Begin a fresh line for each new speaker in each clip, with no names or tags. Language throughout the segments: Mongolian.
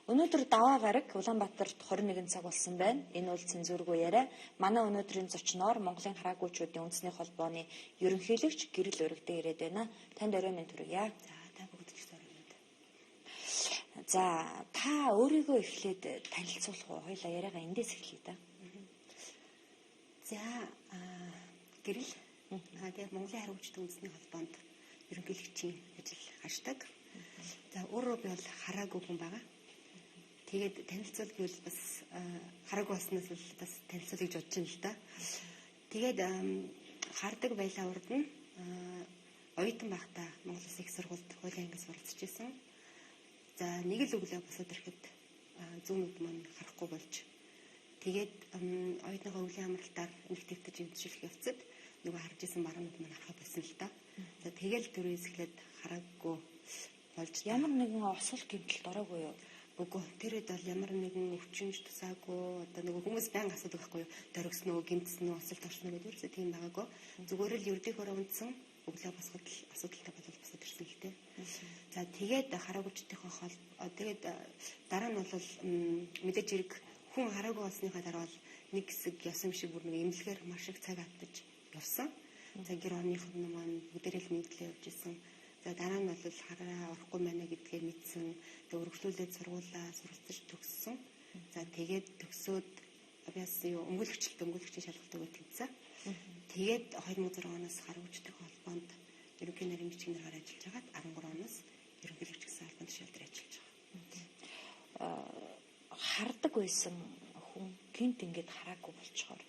Өнөөдөр даваа гараг Улаанбаатарт 21 цаг болсон байна. Энэ бол цензургүй яриа. Манай өнөөдрийн зочноор Монголын хараагүйчүүдийн үндэсний холбооны ерөнхийлөгч Гэрэл Өрөгдөн ирээд байна. Танд орой минь төрөе.
За, та бүгд ч орой минь.
За, та өөрийгөө эхлээд танилцуулах уу? Хоёлаа яриагаа эндээс эхлэе да.
За, Гэрэл. Тэгээд Монголын хараагүйчдийн үндэсний холбоонд ерөнхийлөгчийн ажил гарчдаг. За, өөрөө би бол хараагүй хүн байгаа. Тэгээд танилцуул гэвэл бас хараагүй болсноос л бас танилцуул гэж бодож байна л да. Тэгээд хардаг байлаа урд нь оюутан байхдаа Монгол Улсын их сургуульд хуулийн ангид суралцж исэн. За, нэг л өглөө босоод ирэхэд зүүнүүд маань харахгүй болж, тэгээд оюутныхаа өвлийн амралтаар нэгтгэж эмчилэх явцад нөгөө харж исэн баруунууд маань харахад байсан л да. За, тэгэл төрөөс эхлээд хараагүй болж.
Ямар нэгэн осол гэмтэлд ороогүй юу?
Үгүй, тэр үед бол ямар нэгэн өвчнөж тусаагүй. Одоо нөгөө хүмүүс байнга асуудаг байхгүй юу? Дөргсөн үү, гэмтсэн үү, осолд орсон уу гэдэг ерөөсөө тийм байгаагүй. Зүгээр л ердийнхөөрөө унтсан, өглөө босоход л асуудалтай болол босоод ирсэн л дээ. За, тэгээд хараагүйчдийнхээ хол тэгээд дараа нь бол мэдээж хэрэг хүн хараагүй болсныхаа дараа бол нэг хэсэг явсан юм шиг бүр нэг эмнэлгээр маш их цаг автаж явсан. За, гэр орных нь маань бүгдээрээ л мэдлээ явж исэн. За, дараа нь бол хараа орохгүй байна гэдгээ мэдсэн. Тэгээ өргөжлүүлээд сургуулаа суралцаж төгссөн. За, тэгээд төгсөөд би юу өмгөөлөгчлөлт өмгөөлөгчийн шалгалт өгөөд тэнцсэн. Тэгээд 2006 оноос хараагүйчдийн холбоонд ерөнхий нарийн бичгийн даргаар ажиллаж байгаад 13 оноос ерөнхийлөгч гэсэн албан тушаал дээр ажиллаж
байгаа. Хардаг байсан хүн гинт ингээд хараагүй болчхоор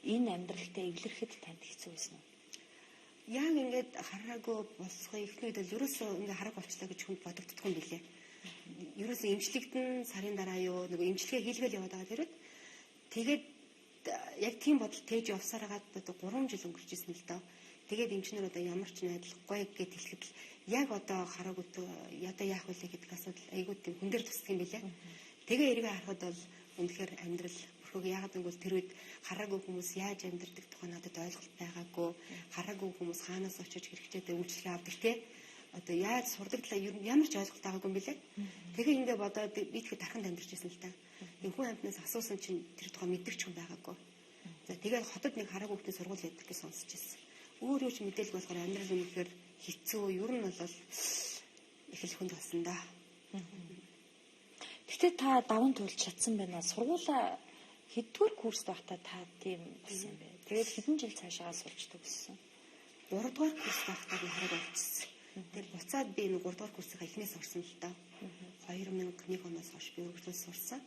энэ амьдралтай эвлэрэхэд танд хэцүү байсан уу?
Яг ингээд хараагүй босхоо эхний үед бол ерөөсөө ингээд харааг болчлаа гэж хүнд бодогддгүй юм билээ. Ерөөсөө эмчлэгдэн сарын дараа юу нөгөө эмчилгээ хийлгээл яваад байгаа тэр үед. Тэгээд яг тийм бодол тээж явсаар хагаад одоо 3 жил өнгөрч ирсэн л доо. Тэгээд эмчнэр одоо ямар ч найдлаггүй гэд хэлэхэд л яг одоо хараагүй одоо яах вэ гэдэг асуудал айгүй тийм хүн дээр тусдаг юм билээ. Тэгээ эргээ харахад бол үнэхээр амьдрал яагаад гэвэл тэр үед хараагүй хүмүүс яаж амьдрдаг тухай надад ойлголт байгаагүй. Хараагүй хүмүүс хаанаас очиж хэрэгчээд үйлчлэгээ авдаг те. Одоо яаж сурдаг талаа ямар ч ойлголт байгаагүй юм билээ. Тэгээ ингээ бодоод би тэгэхэд дарханд амьдарч байсан л та. Энэ хүн амьтнаас асуусан чинь тэр тухай мэддэг ч хүн байгаагүй. За, тэгээд хотод нэг хараагүй хүмүүсийн сургууль байдаг гэж сонсч ирсэн. Өөр юу ч мэдээлгүй болохоор амьдрал үнэхээр хэцүү. Ер нь бол их л хүнд болсон да.
Гэтэ та даван туулж чадсан байна. Сургуулаа хэддүгээр курст байхдаа та тийм болсон юм бэ? Тэгээд хэдэн жил цаашаа сурч төгссөн?
3 дугаар курст байхдаа би харааг олчихсон. Тэгээд буцаад би энэ 3 дугаар курсынхаа эхнээс орсон л доо. 2001 оноос хойш би үргэлжлүүл сурсан.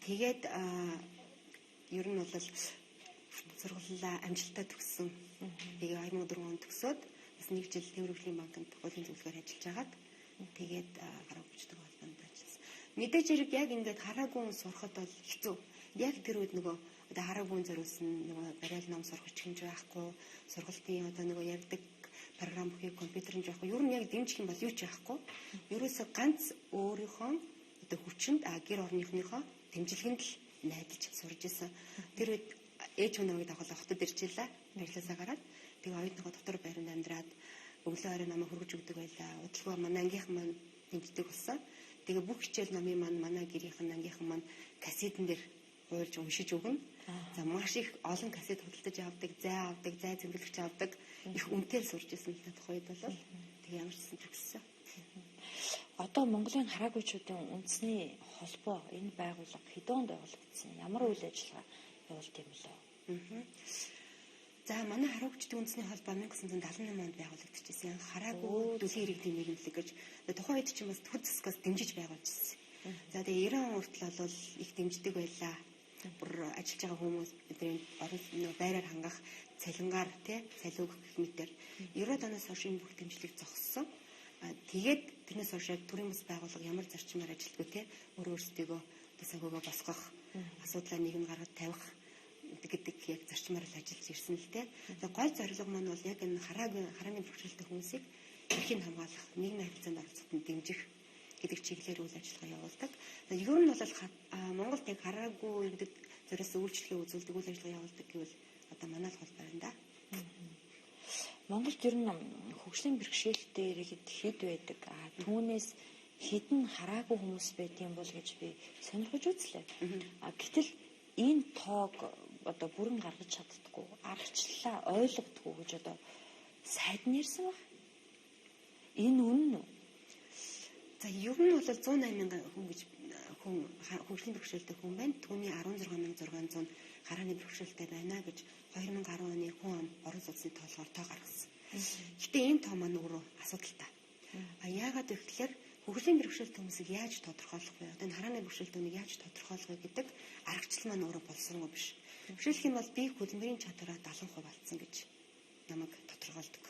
Тэгээд ер нь бол сургуулаа амжилттай төгссөн. Тэгээ 2004 онд төгсөөд бас нэг жил Тээвэр хөгжлийн банкнд хуулийн зөвлөгөөр ажиллаж хагаад тэгээд хараагүйчдийн холбоонд ажилласан. Мэдээж хэрэг яг ингээд хараагүй сурахад бол хэцүү. Яг тэр үед нөгөө одоо хараагүй зориулсан нөгөө бариал ном сурах хэмжээ байхгүй, сургалтын одоо нөгөө ярьдаг програм бүхий компьютер нь байхгүй. Ер нь яг дэмжих юм бол юу ч байхгүй. Ерөөсөө ганц өөрийнхөө одоо хүчинд гэр орныхныхоо дэмжлэгэнд л найдаж сурж исэн. Тэр үед ээж хүн намайг дагуулаа хотод ирж илаа. Ажлаасаа гараад тэгээ оюутныхоо дотор байранд амьдраад өглөө орой намайг хөргөж өгдөг байлаа. Удалгүй манай ангийнхан маань дэмждэг болсон. Тэгээ бүх хичээл номын маань манай гэрийнхэн ангийнхан маань кассетэн дээр уйлж уншиж өгнө. За, маш их олон кассет худалдаж авдаг, зай авдаг, зай зэмлэгч авдаг. Их үнэтэй л сурч исэн л тухайд бол тэгээ ямар ч гэсэн төгссөн.
Одоо Монголын хараагүйчүүдийн үндэсний холбоо энэ байгууллага хэдэн онд байгуулагдсан? Ямар үйл ажиллагаа явуулд юм бэлээ?
За, манай хараагүйчдийн үндэсний холбоо 1978 онд байгуулагдчихсэн. Хараагүй дүлгийн иргэдийн нийгэмлэг гэж тухайн үед чинь бас төр засгаас дэмжиж байгуулж ирсэн. За, тэгээ 90 он хүртэл бол их дэмждэг байлаа. Бүр ажиллаж байгаа хүмүүс бидний орон байраар хангах цалингаар тий цалин өгөх гэх мэтэр 90-ад оноос хойш энэ бүх дэмжлэг зогссон. Тэгээд тэрнээс хойш яг төрийн бас байгууллага ямар зарчмаар ажилладгүй тий өөрөө өөрсдийгөө санхүүгөө босгох асуудлаа нийгэм гаргаж тавих гэдэг яг зарчмаар л ажиллаж ирсэн л тий. Тэгээ гол зорилго маань бол яг энэ хараагийн бэрхшээлтэй хүмүүсийг эрхийг хамгаалах, нийгмийн харилцаанд оролцоход нь дэмжих гэдэг чиглэлээр үйл ажиллагаа явуулдаг. Ер нь бол Монголд яг хараагүй иргэдэд зориулсан үйлчилгээ үзүүлдэг, үйл ажиллагаа явуулдаг гэвэл одоо манай л холбоо байна да.
Монголд ер нь хөгжлийн бэрхшээлтэй иргэд хэд байдаг? Түүнээс хэдэн хараагүй хүмүүс байдсан бол гэж би сонирхож үзлээ. А гэтэл энэ тоог одоо бүрэн гаргаж чаддаггүй, аргачлалаа ойлгодгүй гэж одоо сайд нь ярьсан баг. Энэ үнэн үү?
За, ер нь бол 108 мянган хүн гэж хүн хөгжлийн бэрхшээлтэй хүн байна. Түүний 16,600 харааны бэрхшээлтэй байна гэж 2010 оны хүн ам орон сууцны тоолгоор тоо гаргасан. Гэтэ энэ тоо маань өөрөө асуудалтай. А яагаад вэ гэхээр хөгжлийн бэрхшээлтэй хүмүүсийг яаж тодорхойлох вэ? Одоо энэ харааны бэрхшээлтэй хүнийг яаж тодорхойлох вэ гэдэг аргачлал маань өөрөө боловсронгүй биш. Жишээлх юм бол би хөдөлмөрийн чадвараа 70% алдсан гэж намайг тодорхойлдог.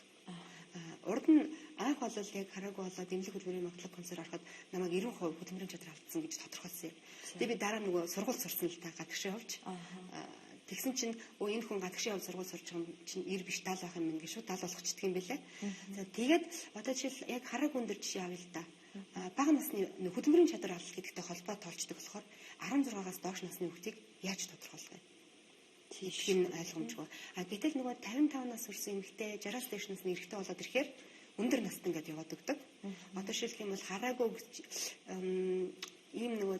Урд нь анх бол яг хараагүй болоод эмнэлэг хөдөлмөрийн магадлал комиссаар ороход намайг 90% хөдөлмөрийн чадвар алдсан гэж тодорхойлсон юм. Тэгээ би дараа нөгөө сургууль сурсан л та гадагшаа явж. Тэгсэн чинь өө энэ хүн гадагшаа явж сургууль сурч байгаа юм чинь 90 биш 70 байх юм гэж шууд 70 болгочдөг юм бэлээ. За, тэгээд одоо жишээл яг хараагүй өндөр жишээ авъя л да. Бага насны хөдөлмөрийн чадвар алдал гэдэгтэй холбоо тоолчдөг болохоор 16-аас доош насны хүүхдийг яаж тодорхойлох вэ? Тийм ойлгомжгүй. А гэтэл нөгөө 55 нас хүрсэн эмэгтэй 60-аас дээш насны эрэгтэй болоод ирэхээр өндөр настай ингээд яваад өгдөг. Одоо жишээлх юм бол хараагүй ийм нөгөө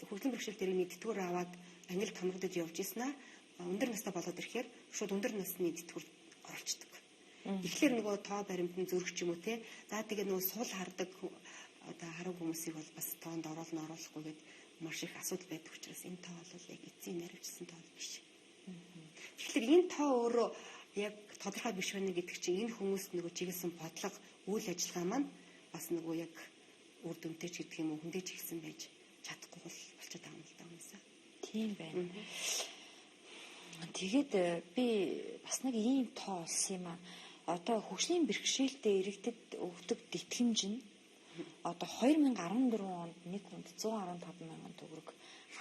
хөгжлийн бэрхшээл дээр тэтгэвэр аваад ангилд хамрагдаж явж ирсэн аа өндөр настай болоод ирэхээр шууд өндөр насны тэтгэвэр оруулцдаг. Тэгэхээр нөгөө тоо баримт нь зөрөх ч юм уу те. За, тэгээ нөгөө сул хардаг одоо хараг хүмүүсийг бол бас тоонд оруулна оруулахгүй гэд маш их асуудал байдаг учраас энэ тоо бол яг эцсийн наривчсан тоо биш. Тэгэхээр энэ тоо өөрөө яг тодорхой биш байна гэдэг чинь энэ хүмүүст нөгөө чиглэсэн бодлого, үйл ажиллагаа маань бас нөгөө яг үр дүнтэй ч гэдэг юм уу, хүндээ чиглэсэн байж чадахгүй болчиход байгаа юм л да хүмүүсээ.
Тийм байна. Тэгээд би бас нэг ийм тоо олсон юм аа. Одоо хөгжлийн бэрхшээлтэй иргэдэд өгдөг тэтгэмж нь одоо 2014 онд нэг хүнд 115 мянган төгрөг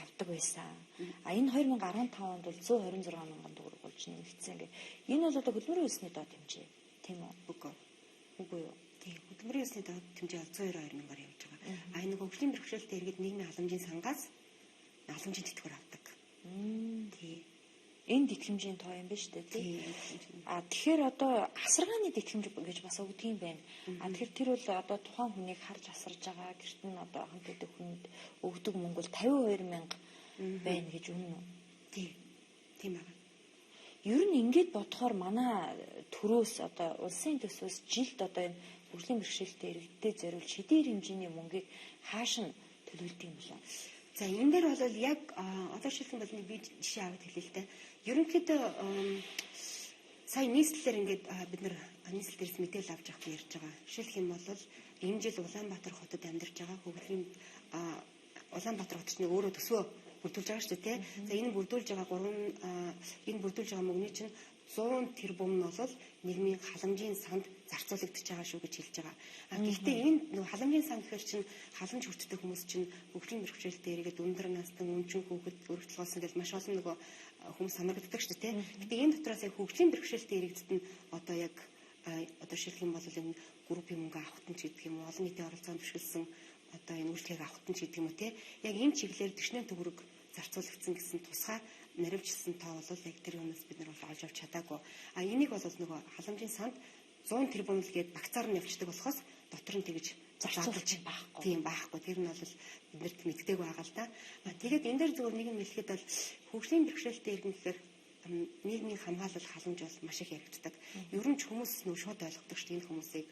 авдаг байсан. А энэ 2015 онд бол 126 мянган төгрөг болж нэмэгдсэн гэх. Энэ бол одоо хөдөлмөрийн хөлсний доод хэмжээ. Тийм үү?
Үгүй.
Үгүй юу?
Тийм. Хөдөлмөрийн хөлсний доод хэмжээ бол 192 мянгаар явж байгаа. А энэ хөгжлийн бэрхшээлтэй иргэд нийгмийн халамжийн сангаас халамжийн тэтгэвэр авдаг.
Тийм. Энэ тэтгэмжийн тоо юм байна шүү дээ, тий. А тэгэхээр одоо асаргааны тэтгэмж гэж бас өгдөг юм байна. А тэгэхээр тэр бол одоо тухайн хүнийг харж асарж байгаа гэрт нь одоо хамт байдаг хүнд өгдөг мөнгө бол 52 мянга байна гэж үнэн үү?
Тий. Тийм байна.
Ер нь ингээд бодохоор манай төрөөс одоо улсын төсвөөс жилд одоо энэ хөгжлийн бэрхшээлтэй иргэдэд зориулж хэдийн хэмжээний мөнгийг хааш нь төлөвлөдөг юм болов?
За, энэ дээр бол яг одоо жишээлх юм бол би жишээ аваад хэлье л дээ. Ерөнхийдөө сая нийслэлээр ингээд бид нар нийслэл дээрс мэдээлэл авч явах ярьж байгаа. Жишээлх юм бол энэ жил Улаанбаатар хотод амьдарч байгаа хөгжлийн Улаанбаатар хот чинь өөрөө төсвөө бүрдүүлж байгаа шүү дээ, тий. За, энэ бүрдүүлж байгаа гурван энэ бүрдүүлж байгаа мөнгөний чинь 100 тэрбум нь бол нийгмийн халамжийн санд зарцуулагдчихж байгаа шүү гэж хэлж байгаа. А гэхдээ энэ нөгөө халамжийн сан гэхэр чинь халамж хүртдэг хүмүүс чинь хөгжлийн бэрхшээлтэй иргэд, өндөр настан, өнчин хүүхэд, өргөдөл болсон гэж маш олон нөгөө хүмүүс хамрагддаг шүү дээ, тий. Гэхдээ энэ дотроос яг хөгжлийн бэрхшээлтэй иргэдэд нь одоо яг одоо жишээлх юм бол энэ группийн мөнгө авахт нь ч гэдэг юм уу, олон нийтийн оролцоонд бишгэлсэн одоо энэ үйлчлэгийг авахт нь ч гэдэг юм уу, тий. Яг энэ чиглэлээр 48 төгрөг зарцуулагдсан гэсэн тусгай наривчлсан тоо бол яг тэр юмнаас бид нар бол олж авч чадаагүй. А энийг бол нөгөө халамжийн санд 100 тэрбум л гээд багцаар нь явцдаг болохоос дотор нь тэгж
зарцуулж байхгүй.
Тийм, байхгүй. Тэр нь бол биднэрт мэддэггүй байгаа л да. А тэгээд энэ дээр зөвхөн нэг юм хэлэхэд бол хөгжлийн бэрхшээлтэй иргэн гэхээр нийгмийн хамгаалал халамж бол маш их яригддаг. Ер нь ч хүмүүс нөө шууд ойлгодог шүү дээ энэ хүмүүсийг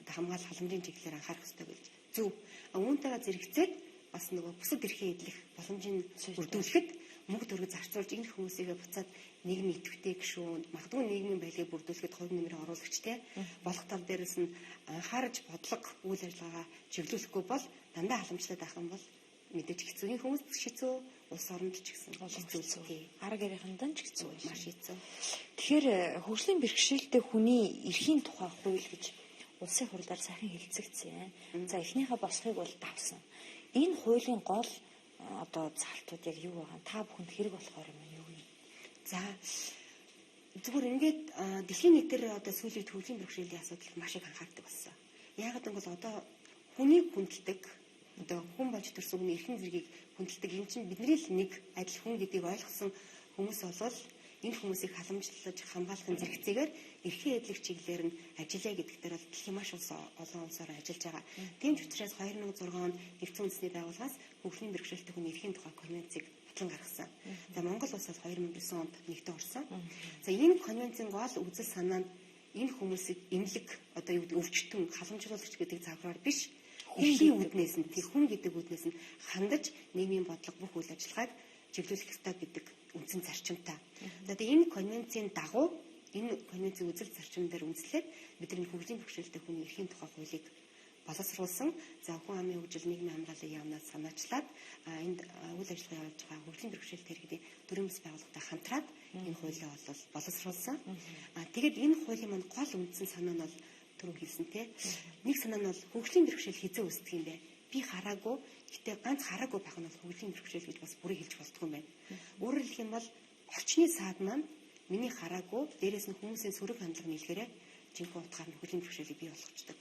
хамгаалал халамжийн чиглэлээр анхаарах хэрэгтэй гэж. Зөв. Үүнтэйгээ зэрэгцээд бас нөгөө бусад эрхийн эдлэх боломжийг бүрдүүлэхэд мөнгө төгрөг зарцуулж энэ хүмүүсийгээ буцаад нийгмийн идэвхтэй гишүүн, магадгүй нийгмийн баялагийг бүрдүүлэхэд хувь нэмрээ оруулагчтай болох тал дээрээс нь анхаарч бодлого үйл ажиллагаагаа чиглүүлэхгүй бол дандаа халамжлаад байх юм бол мэдээж хэцүү. Энэ хүмүүс хэцүү, улс оронд ч гэсэн
хэцүү. Ар гэрийнхэнд ч хэцүү,
маш хэцүү.
Тэгэхээр хөгжлийн бэрхшээлтэй хүний эрхийн тухай хууль гэж улсын хурлаар сайхан хэлцэгдсэн. За, эхнийхээ босхийг бол давсан. Энэ хуулийн гол одоо залтууд яг юу байгаа юм? Та бүхэнд хэрэг болохоор юм юу юм?
За, зүгээр ингээд дэлхийн нийтээр одоо сүүлийн үед хөгжлийн бэрхшээлийн асуудал маш их анхаардаг болсон. Яагаад гэвэл одоо хүнийг хүндэлдэг, одоо хүн болж төрсөн хүний эрхэн зэргийг хүндэлдэг энэ чинь бидний л нэг адил хүн гэдгийг ойлгосон хүмүүс болвол энэ хүмүүсийг халамжлаж хамгаалахын зэрэгцээгээр Эрхийн эдлэг чиглэлээр нь ажиллая гэдэг дээр бол дэлхийн маш улс олон улсаар ажиллаж байгаа. Тийм ч учраас 2006 онд Нэгдсэн Үндэсний Байгууллагаас хөгжлийн бэрхшээлтэй хүний эрхийн тухай конвенцийг батлан гаргасан. За Монгол улс бол 2009 онд нэгдэн орсон. За энэ конвенцийн гол үзэл санаа нь энэ хүмүүсийг эмнэлэг одоо юу гэдэг өвчтөн халамжруулагч гэдэг загвараар биш, эрхийн үүднээс нь хүн гэдэг үүднээс нь хандаж нийгмийн бодлого бүх үйл ажиллагааг чиглүүлэх ёстой гэдэг үндсэн зарчимтай. За тэгээ энэ конвенцийн дагуу энэ конвенцийн үзэл зарчим дээр үндэслээд бидний хөгжлийн бэрхшээлтэй хүний эрхийн тухай хуулийг боловсруулсан. За хүн амын хөгжил нийгмийн хамгааллын яамнаас санаачлаад энд үйл ажиллагаа явуулж байгаа хөгжлийн бэрхшээлтэй иргэдийн төрийн бас байгууллагатай хамтраад энэ хуулийг бол боловсруулсан. Тэгээд энэ хуулийн маань гол үндсэн санаа нь бол түрүү хэлсэн те. Нэг санаа нь бол хөгжлийн бэрхшээл хизээ үүсдэг юм бэ? Би хараагүй, гэтээ ганц хараагүй байх нь бол хөгжлийн бэрхшээл гэж бас бүрийг хэлж болдгоо юм байна. Өөрөөр хэлэх юм бол орчны саад маань миний хараагүй, дээрээс нь хүмүүсийн сөрөг хандлага нийлэхээрээ жинхэнэ утгаар нь хөгжлийн бэрхшээлийг бий болгочдөг.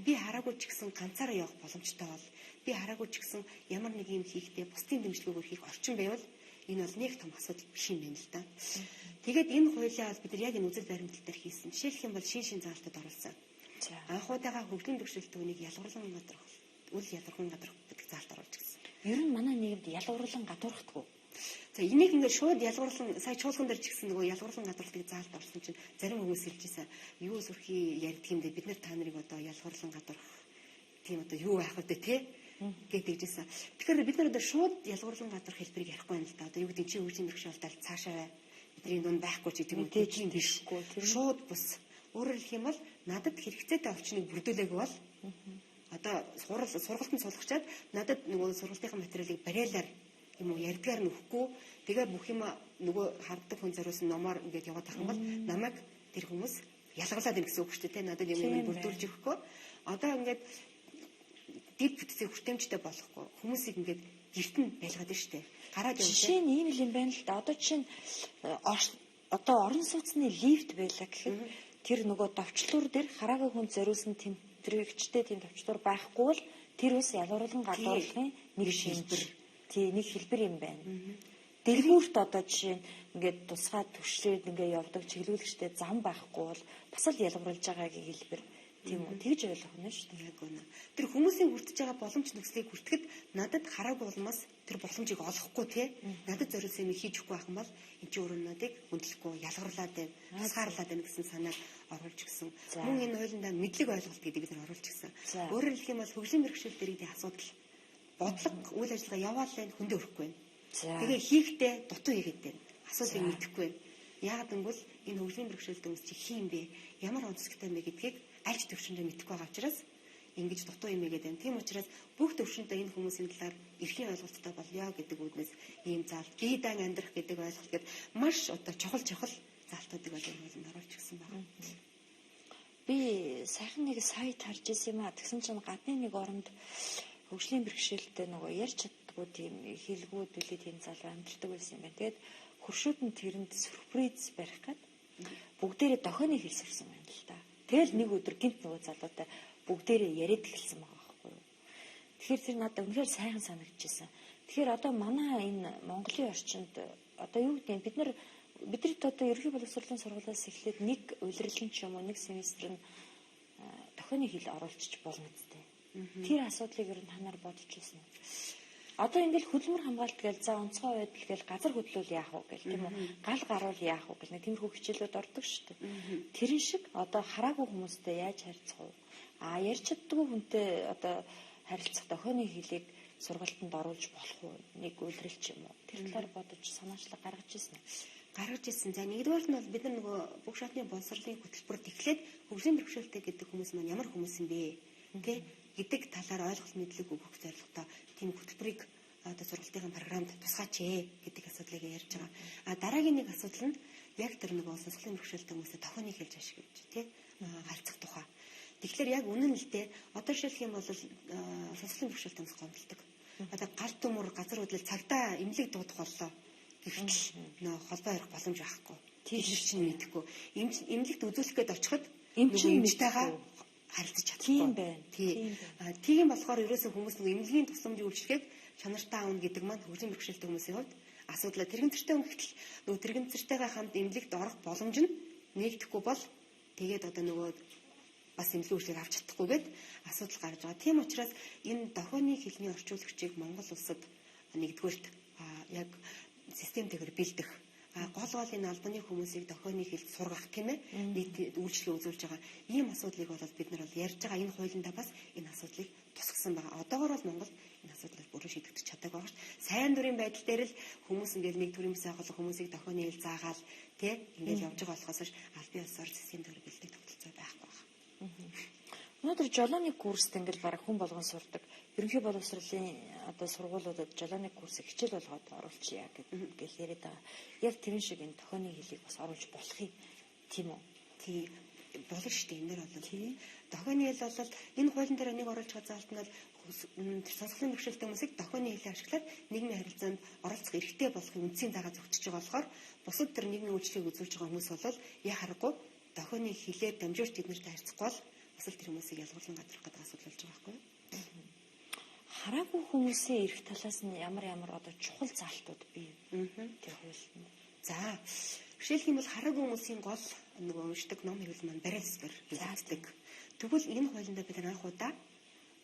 Би хараагүй ч гэсэн ганцаараа явах боломжтой бол, би хараагүй ч гэсэн ямар нэг юм хийхдээ бусдын дэмжлэгөөр хийх орчин байвал энэ бол нэг том асуудал биш юм байна л да. Тэгээд энэ хуулиа бол бид нар яг энэ үзэл баримтлал дээр хийсэн. Жишээлх юм бол шин заалтад оруулсан. Анхудаага хөгжлийн бэрхшээлтэй хүнийг ялгуурлан гадуурх, үл ялгуурлан гадуурх гэдэг заалт оруулж гисэн.
Ер нь манай нийгэмд ялгуурлан гадуурхдаггүй.
За энийг ингээд шууд ялгуурлан сая чуулган дээр ч гэсэн нөгөө ялгуурлан гадуурхдаг заалт орсон чинь зарим хүмүүс хэлж ирсэн. Юу сүрхий ярьдаг юм бэ? Бид нар та нарыг одоо ялгуурлан гадуурх тийм одоо юу байх вэ те гэдэг жисэн. Тэгэхээр бид нар одоо шууд ялгуурлан гадуурх хэлбэрийг ярихгүй юм л да. Одоо юу гэдэг чи хөгжлийн бэрхшээлтэй цаашаа бай. Бидний дунд байхгүй ч гэдэг юм уу тийм бишгүй. Шууд бус. Өөрөөр хэлэх юм бол надад хэрэгцээтэй орчныг бүрдүүлээгүй бол одоо сургалтанд суулгачаад надад нөгөө сургалтынхаа материалыг бариалаар юм уу ярьдгаар нь өгөхгүй, тэгээ бүх юм нөгөө харддаг хүн зориулсан номоор ингээд яваад ах юм бол намайг тэр хүмүүс ялгарлаад байна гэсэн үг шүү дээ. Надад юм юм бүрдүүлж өгөхгүй. Одоо ингээд дэд бүтцийг хүртээмжтэй болохгүй хүмүүсийг ингээд гэрт нь байлгаад байна шүү дээ. Гараад явж.
Жишээ нь ийм л юм байна л да. Одоо жишээ нь одоо орон сууцны лифт байлаа гэхэд тэр нөгөө товчлуур дээр хараагүй хүн зориулсан тэмдрэгчтэй тийм товчлуур байхгүй бол тэр бас ялгуурлан гадуурлахын нэг шилбэр. Тий, нэг хэлбэр юм байна. Дэлгүүрт одоо жишээ нь ингээд тусгай түвшрээд ингээд явдаг чиглүүлэгчтэй зам байхгүй бол бас л ялгуурлаж байгаагийн хэлбэр. Тийм үү? Тэгж ойлгох нь шүү дээ.
Яг үнэ. Тэр хүмүүсийн хүртэж байгаа боломж нөхцөлийг хүртэхэд надад хараагүй улмаас тэр боломжийг олохгүй те. Надад зориулсан юм хийж өгөхгүй байх юм бол энэ чинь өөрөө надыг хүндлэхгүй, ялгарлаад байна, тусгаарлаад байна гэсэн санааг оруулж гисэн. Мөн энэ хуулиндаа мэдлэг ойлголт гэдэг бид нар оруулж гисэн. Өөрөөр хэлэх юм бол хөгжлийн бэрхшээл дэрэгдийн асуудал бодлого үйл ажиллагаа яваал байна, хөндөө өрөхгүй байна. Тэгээ хийхдээ дутуу хийгээд байна. Асуудлыг мэдэхгүй байна. Яагаад гэвэл энэ хөгжлийн бэрхшээлтэй хүмүүс чи хин бэ? Ямар онцлогтой юм бэ гэдгийг аль ч төвшөндөө мэдэхгүй байгаа учраас ингэж дутуу юм игээд байна. Тийм учраас бүх төвшөндөө энэ хүмүүсийн талаар эрхийн ойлголттой болёо гэдэг үүднээс ийм заалт, гийдан амьдрах гэдэг ойлголт гээд маш одоо чухал заалтуудыг бол энэ хуулинд оруулж гисэн байна.
Би сайхан нэг сайт харж ирсэн юм аа. Тэгсэн чинь гадны нэг оронд хөгжлийн бэрхшээлтэй нөгөө ярьж чаддгүй тийм хэлгүй дүлий тийм залуу амьдардаг байсан юм байна. Тэгээд хөршүүд нь тэрэнд сюрприз барих гээд бүгдээрээ дохионы хэл сурсан байна л да. Тэгэл нэг өдөр гинт нөгөө залуутай бүгдээрээ яриад эхэлсэн байгаа байхгүй юу. Тэгэхээр тэр надад үнэхээр сайхан санагдчихсан. Тэгэхээр одоо манай энэ Монголын орчинд одоо юу гэдэг нь биднэрт одоо ерөнхий боловсролын сургуулиас эхлээд нэг улирлын ч юм уу нэг семестр нь дохионы хэл оруулчих болно үстэй. Тэр асуудлыг ер нь та нар бодож байсан уу? Одоо ингээл хөдөлмөр хамгаалт гээл за онцгой байдал гээл газар хөдлөл яах вэ гээл тийм үү? Гал гаруул яах вэ гэл нэг тиймэрхүү хичээлүүд ордог шүү дээ. Тэрэн шиг одоо хараагүй хүмүүстэй яаж харьцах вэ? А ярьж чаддгүй хүнтэй одоо харилцах дохионы хэлийг сургалтанд оруулж болох уу? Нэг үйлрэл ч юм уу? Тэр талаар бодож санаачлаг гаргаж ирсэн үү?
Гаргаж ирсэн. За нэгдүгээр нь бол бид нар нөгөө бүх шатны боловсролын хөтөлбөрт эхлээд хөгжлийн бэрхшээлтэй гэдэг хүмүүс маань ямар хүмүүс юм бэ? Тэ гэдэг талаар ойлголт мэдлэг өгөх зорилготой тийм хөтөлбөрийг одоо сургалтын програмд тусгаач гэдэг асуудлыг ярьж байгаа. А дараагийн нэг асуудал нь яг тэр нөгөө сонсголын бэрхшээлтэй хүмүүсээ тохионы хэлж ашиглаж тий харьцах тухай. Тэгэхээр яг үнэн л дээ одоо жишээлх юм бол сонсголын бэрхшээлтэй хүмүүс гомдолдог. Одоо гал төмөр газар хөдлөл цагдаа эмнэлэг дуудах боллоо. Гэвтэл нөө холбоо ярих боломж байхгүй. Тэр чинь мэдэхгүй. Эмнэлэгт үзүүлэх гээд очиход эмчтэйгээ харилцаж чадахгүй.
Тийм байна.
Тий. Тийм болохоор ерөөсөө хүмүүс нөгөө эмнэлгийн тусламжийн үйлчилгээг чанартай аавна гэдэг маань хөгжлийн бэрхшээлтэй хүмүүсийн хувьд асуудал. Тэрэгэн цэртэй хүн гэтэл нөгөө тэрэгэн цэртэйгээ хамт эмнэлэгт орох боломж нь нэгдэхгүй бол Тэгээд одоо нөгөө бас эмнэлгийн үйлчлэгийг авч чадахгүйгээд асуудал гарч байгаа. Тийм учраас энэ дохионы хэлний орчуулагчийг Монгол улсад нэгдүгээрт яг системтэйгээр бэлдэх, гол гол энэ албаны хүмүүсийг дохионы хэлд сургах, тийм ээ, нийт үйлчлэгээ үзүүлж байгаа ийм асуудлыг бол бид нар бол ярьж байгаа. Энэ хуулиндаа бас энэ асуудлыг тусгасан байгаа. Одоогор бол Монгол энэ асуудал бүрэн шийдэгдэж чадаагүй байгаа шүү. Сайн дурын байдал дээр л хүмүүс ингээл нэг төрийн бас байгууллага хүмүүсийг дохионы хэл заагаал тий ингээл явж байгаа болохоос албан ёсоор системтэйгээр бэлдэх тогтолцоо байхгүй байна.
Өнөөдөр жолооны курст ингээл бараг хүн болгон сурдаг. Ерөнхий боловсролын одоо сургуулиудад жолооны курсыг хичээл болгоод оруулчихъя гэл яриад байгаа. Яг тэрэн шиг энэ дохионы хэлийг бас оруулж болох юм, тийм үү?
Тий, болно шүү дээ. Энэ дэр бол дохионы хэл бол энэ хуулийн дээр нэг оруулж байгаа заалт нь бол сонсголын бэрхшээлтэй хүмүүсийг дохионы хэлийг ашиглаад нийгмийн харилцаанд оролцох эрхтэй болохын үндсийн дагаа зохицож байгаа болохоор бусад тэр нийгмийн үйлчлэгийг үзүүлж байгаа хүмүүс бол яа харахгүй дохионы хэлээр дамжуулж тэд нартай харьцахгүй бол бас л тэр хүмүүсийг ялгуурлан гадрах гэдэг асуудал болж байгаа байхгүй юу?
Хараагүй хүмүүсийн эрх талаас нь ямар ямар одоо чухал заалтууд бий тэр хуулинд?
За, жишээлх юм бол хараагүй хүмүүсийн гол нөгөө уншдаг ном хэвлэл маань барайл ёсоор хэрэглэгддэг. Тэгвэл энэ хуулиндаа бид анх удаа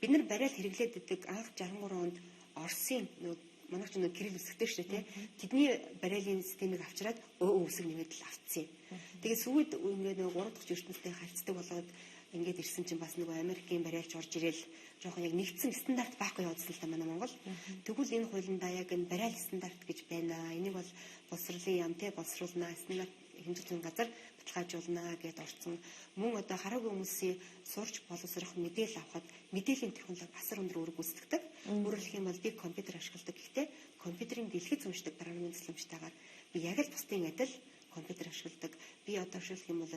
бид нар барайл хэрэглээд идэг анх 63 онд Оросын нөгөө манайх ч нөгөө кирилл үсгтэй шүү дээ, тий. Тэдний бариалын системийг авчираад өө үсэг нэмээд л авцсан. Тэгээд сүйд ингээд нөгөө 3 дахь ертөнцтэй харьцдаг болоод ингээд ирсэн чинь бас нөгөө Америкийн бариалч орж ирээл жоохон яг нэгдсэн стандарт байхгүй явуулсан л та манай Монгол. Тэгвэл энэ хуулиндаа яг энэ бариал стандарт гэж байна. Энийг бол боловсролын яам тий боловсруулнаа, стандарт хэмжүүлсэн газар баталгаажуулнаа гэдээ орсон. Мөн одоо хараагүй хүмүүсийн сурч боловсрох, мэдээлэл авахад мэдээллийн технологи асар өндөр үүрэг гүйцэтгэдэг. Өөрөөр хэлэх юм бол би компьютер ашигладаг. Гэхдээ компьютерийн дэлгэц уншдаг програмын тусламжтайгаар би яг л бусдын адил компьютер ашигладаг. Би одоо жишээлх юм бол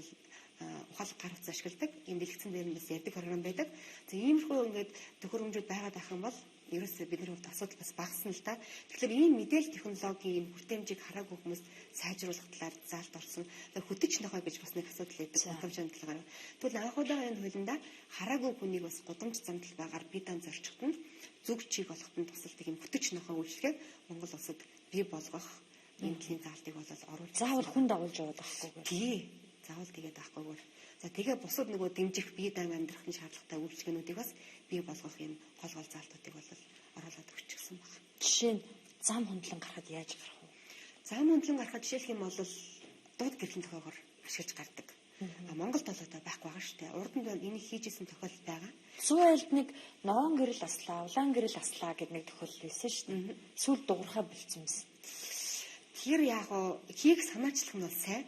ухаалаг гар утас ашигладаг. Энэ дэлгэцэн дээр нь бас ярьдаг програм байдаг. За, иймэрхүү ингээд төхөөрөмжүүд байгаад байх юм бол ерөөсөө бидний хувьд асуудал бас багасна л та. Тэгэхээр ийм мэдээлэл технологийн энэ хүртээмжийг хараагүй хүмүүст сайжруулах талаар заалт орсон. Хөтөч нохой гэж бас нэг асуудал байдаг. Гудамж талаар. Тэгвэл анх удаага энэ хуулиндаа хараагүй хүнийг бас гудамж зам талбайгаар бие даан зорчиход нь зүг чиг олоход нь тусалдаг юм хөтөч нохой үйлчлэгийг Монгол улсад бий болгох энэ төрлийн заалтыг бол оруулж
заавал хүн дагуулж яваад байхгүй.
Тий. Заавал тэгээд авахгүйгээр. За, тэгээ бусад нөгөө дэмжих, бие даан амьдрахын шаардлагатай үйлчилгээнүүдийг бас бий болгох юм гол гол заалтуудыг бол оруулаад өгчихсөн баг.
Жишээ нь зам хөндлөн гарахад яаж гарах вэ?
Зам хөндлөн гарахад жишээлх юм бол дууд гэрлийн тохиогоор ашиглаж гардаг. А Монголд бол одоо байхгүй байгаа шүү дээ. Урд нь энийг хийж исэн тохиолдол байгаа.
Суу айлд нэг ноон гэрэл аслаа, улаан гэрэл аслаа гэдэг нэг тохиолдол байсан шүү дээ. Сүүл дуурхаа болцсон юмсан.
Тэр яг хийх санаачлах нь бол сайн.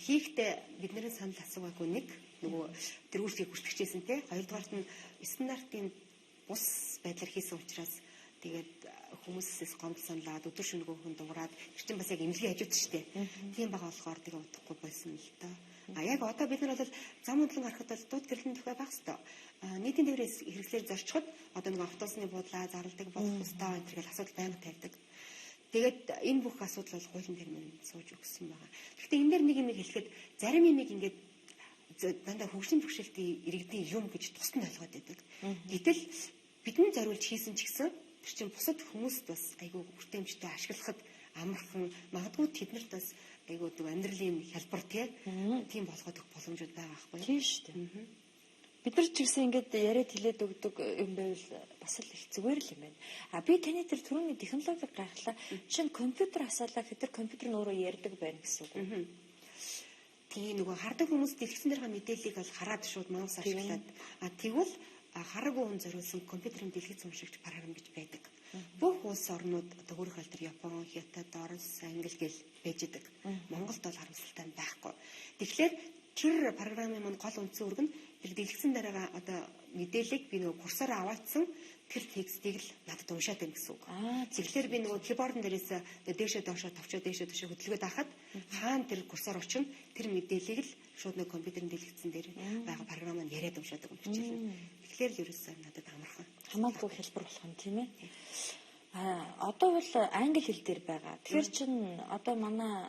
Хийхдээ бидний санал асуугаагүй нэг нөгөө тэр үйлчлэгийг хүртгэжсэн те. Хоёрдугаарт нь стандартын бус байдлаар хийсэн учраас тэгээд хүмүүсээс гомдол саналаад өдөр шөнөгүй хүн дуурайд тэр чинь бас яг эмнэлгийн хажууд шүү дээ. Тийм байгаа болохоор тэгээ удахгүй болсон л доо. А яг одоо бид нар бол зам хөдлөн гарахад бол дууд гэрлэн төхөө байх хэвээр. Нийтийн тээврээс хэрэгслээр зорчиход одоо нэг автобусны буудлаа зарладаг болох ёстой энэ төр гэл асуудал байнга тавьдаг. Тэгээд энэ бүх асуудал бол хуулийн дээр мань сууж өгсөн байгаа. Гэхдээ энэ дээр нэг юм хэлэхэд зарим юмыг ингээд дандаа хөгжлийн бэрхшээлтэй иргэдийн юм гэж тусад нь ойлгоод байдаг. Гэтэл бидний зориулж хийсэн ч гэсэн тэр чинь бусад хүмүүст бас айгүй хүртээмжтэй, ашиглахад амархан, магадгүй тэднэрт бас айгүй нэг амьдралын хялбар тийм болгоод өгөх боломжууд байгаа байхгүй юу?
Тийм шүү дээ. Бид нар ч гэсэн ингээд яриад хэлээд өгдөг юм байвал бас л их зүгээр л юм байна. А би таны тэр түрүүний технологиг гайхлаа. Жишээ нь компьютер асаалаа гэхэд тэр компьютер нь өөрөө ярьдаг байна гэсэн үг үү?
Тийм, нөгөө хардаг хүмүүс дэлгэцэн дээрхээ мэдээллийг бол хараад шууд маус ашиглаад, а тэгвэл хараагүй хүн зориулсан компьютерийн дэлгэц уншигч програм гэж байдаг. Бүх улс орнууд одоо өөрөөр хэлбэл Япон, Хятад, Орос, Англи гэл байж идэг. Монголд бол харамсалтай нь байхгүй. Тэгэхээр тэр програмын маань гол үндсэн үүрэг нь тэр дэлгэцэн дээрээ одоо мэдээллийг би нөгөө курсороо аваачсан тэр текстийг л надад уншаад байна гэсэн үг. Тэгэхээр би нөгөө keyboard дээрээс дээшээ доошоо товчоо дээшээ доошоо хөдөлгөөд байхад хаана тэр курсор очино, тэр мэдээллийг л шууд нэг компьютерийн дэлгэцэн дээр байгаа програм нь яриад уншаадаг юм хичээлнэ. Тэгэхээр л ерөөсөө надад амархан.
Хамаагүй хялбар болох юм, тийм ээ. А одоо бол англи хэл дээр байгаа. Тэгэхээр чин одоо манай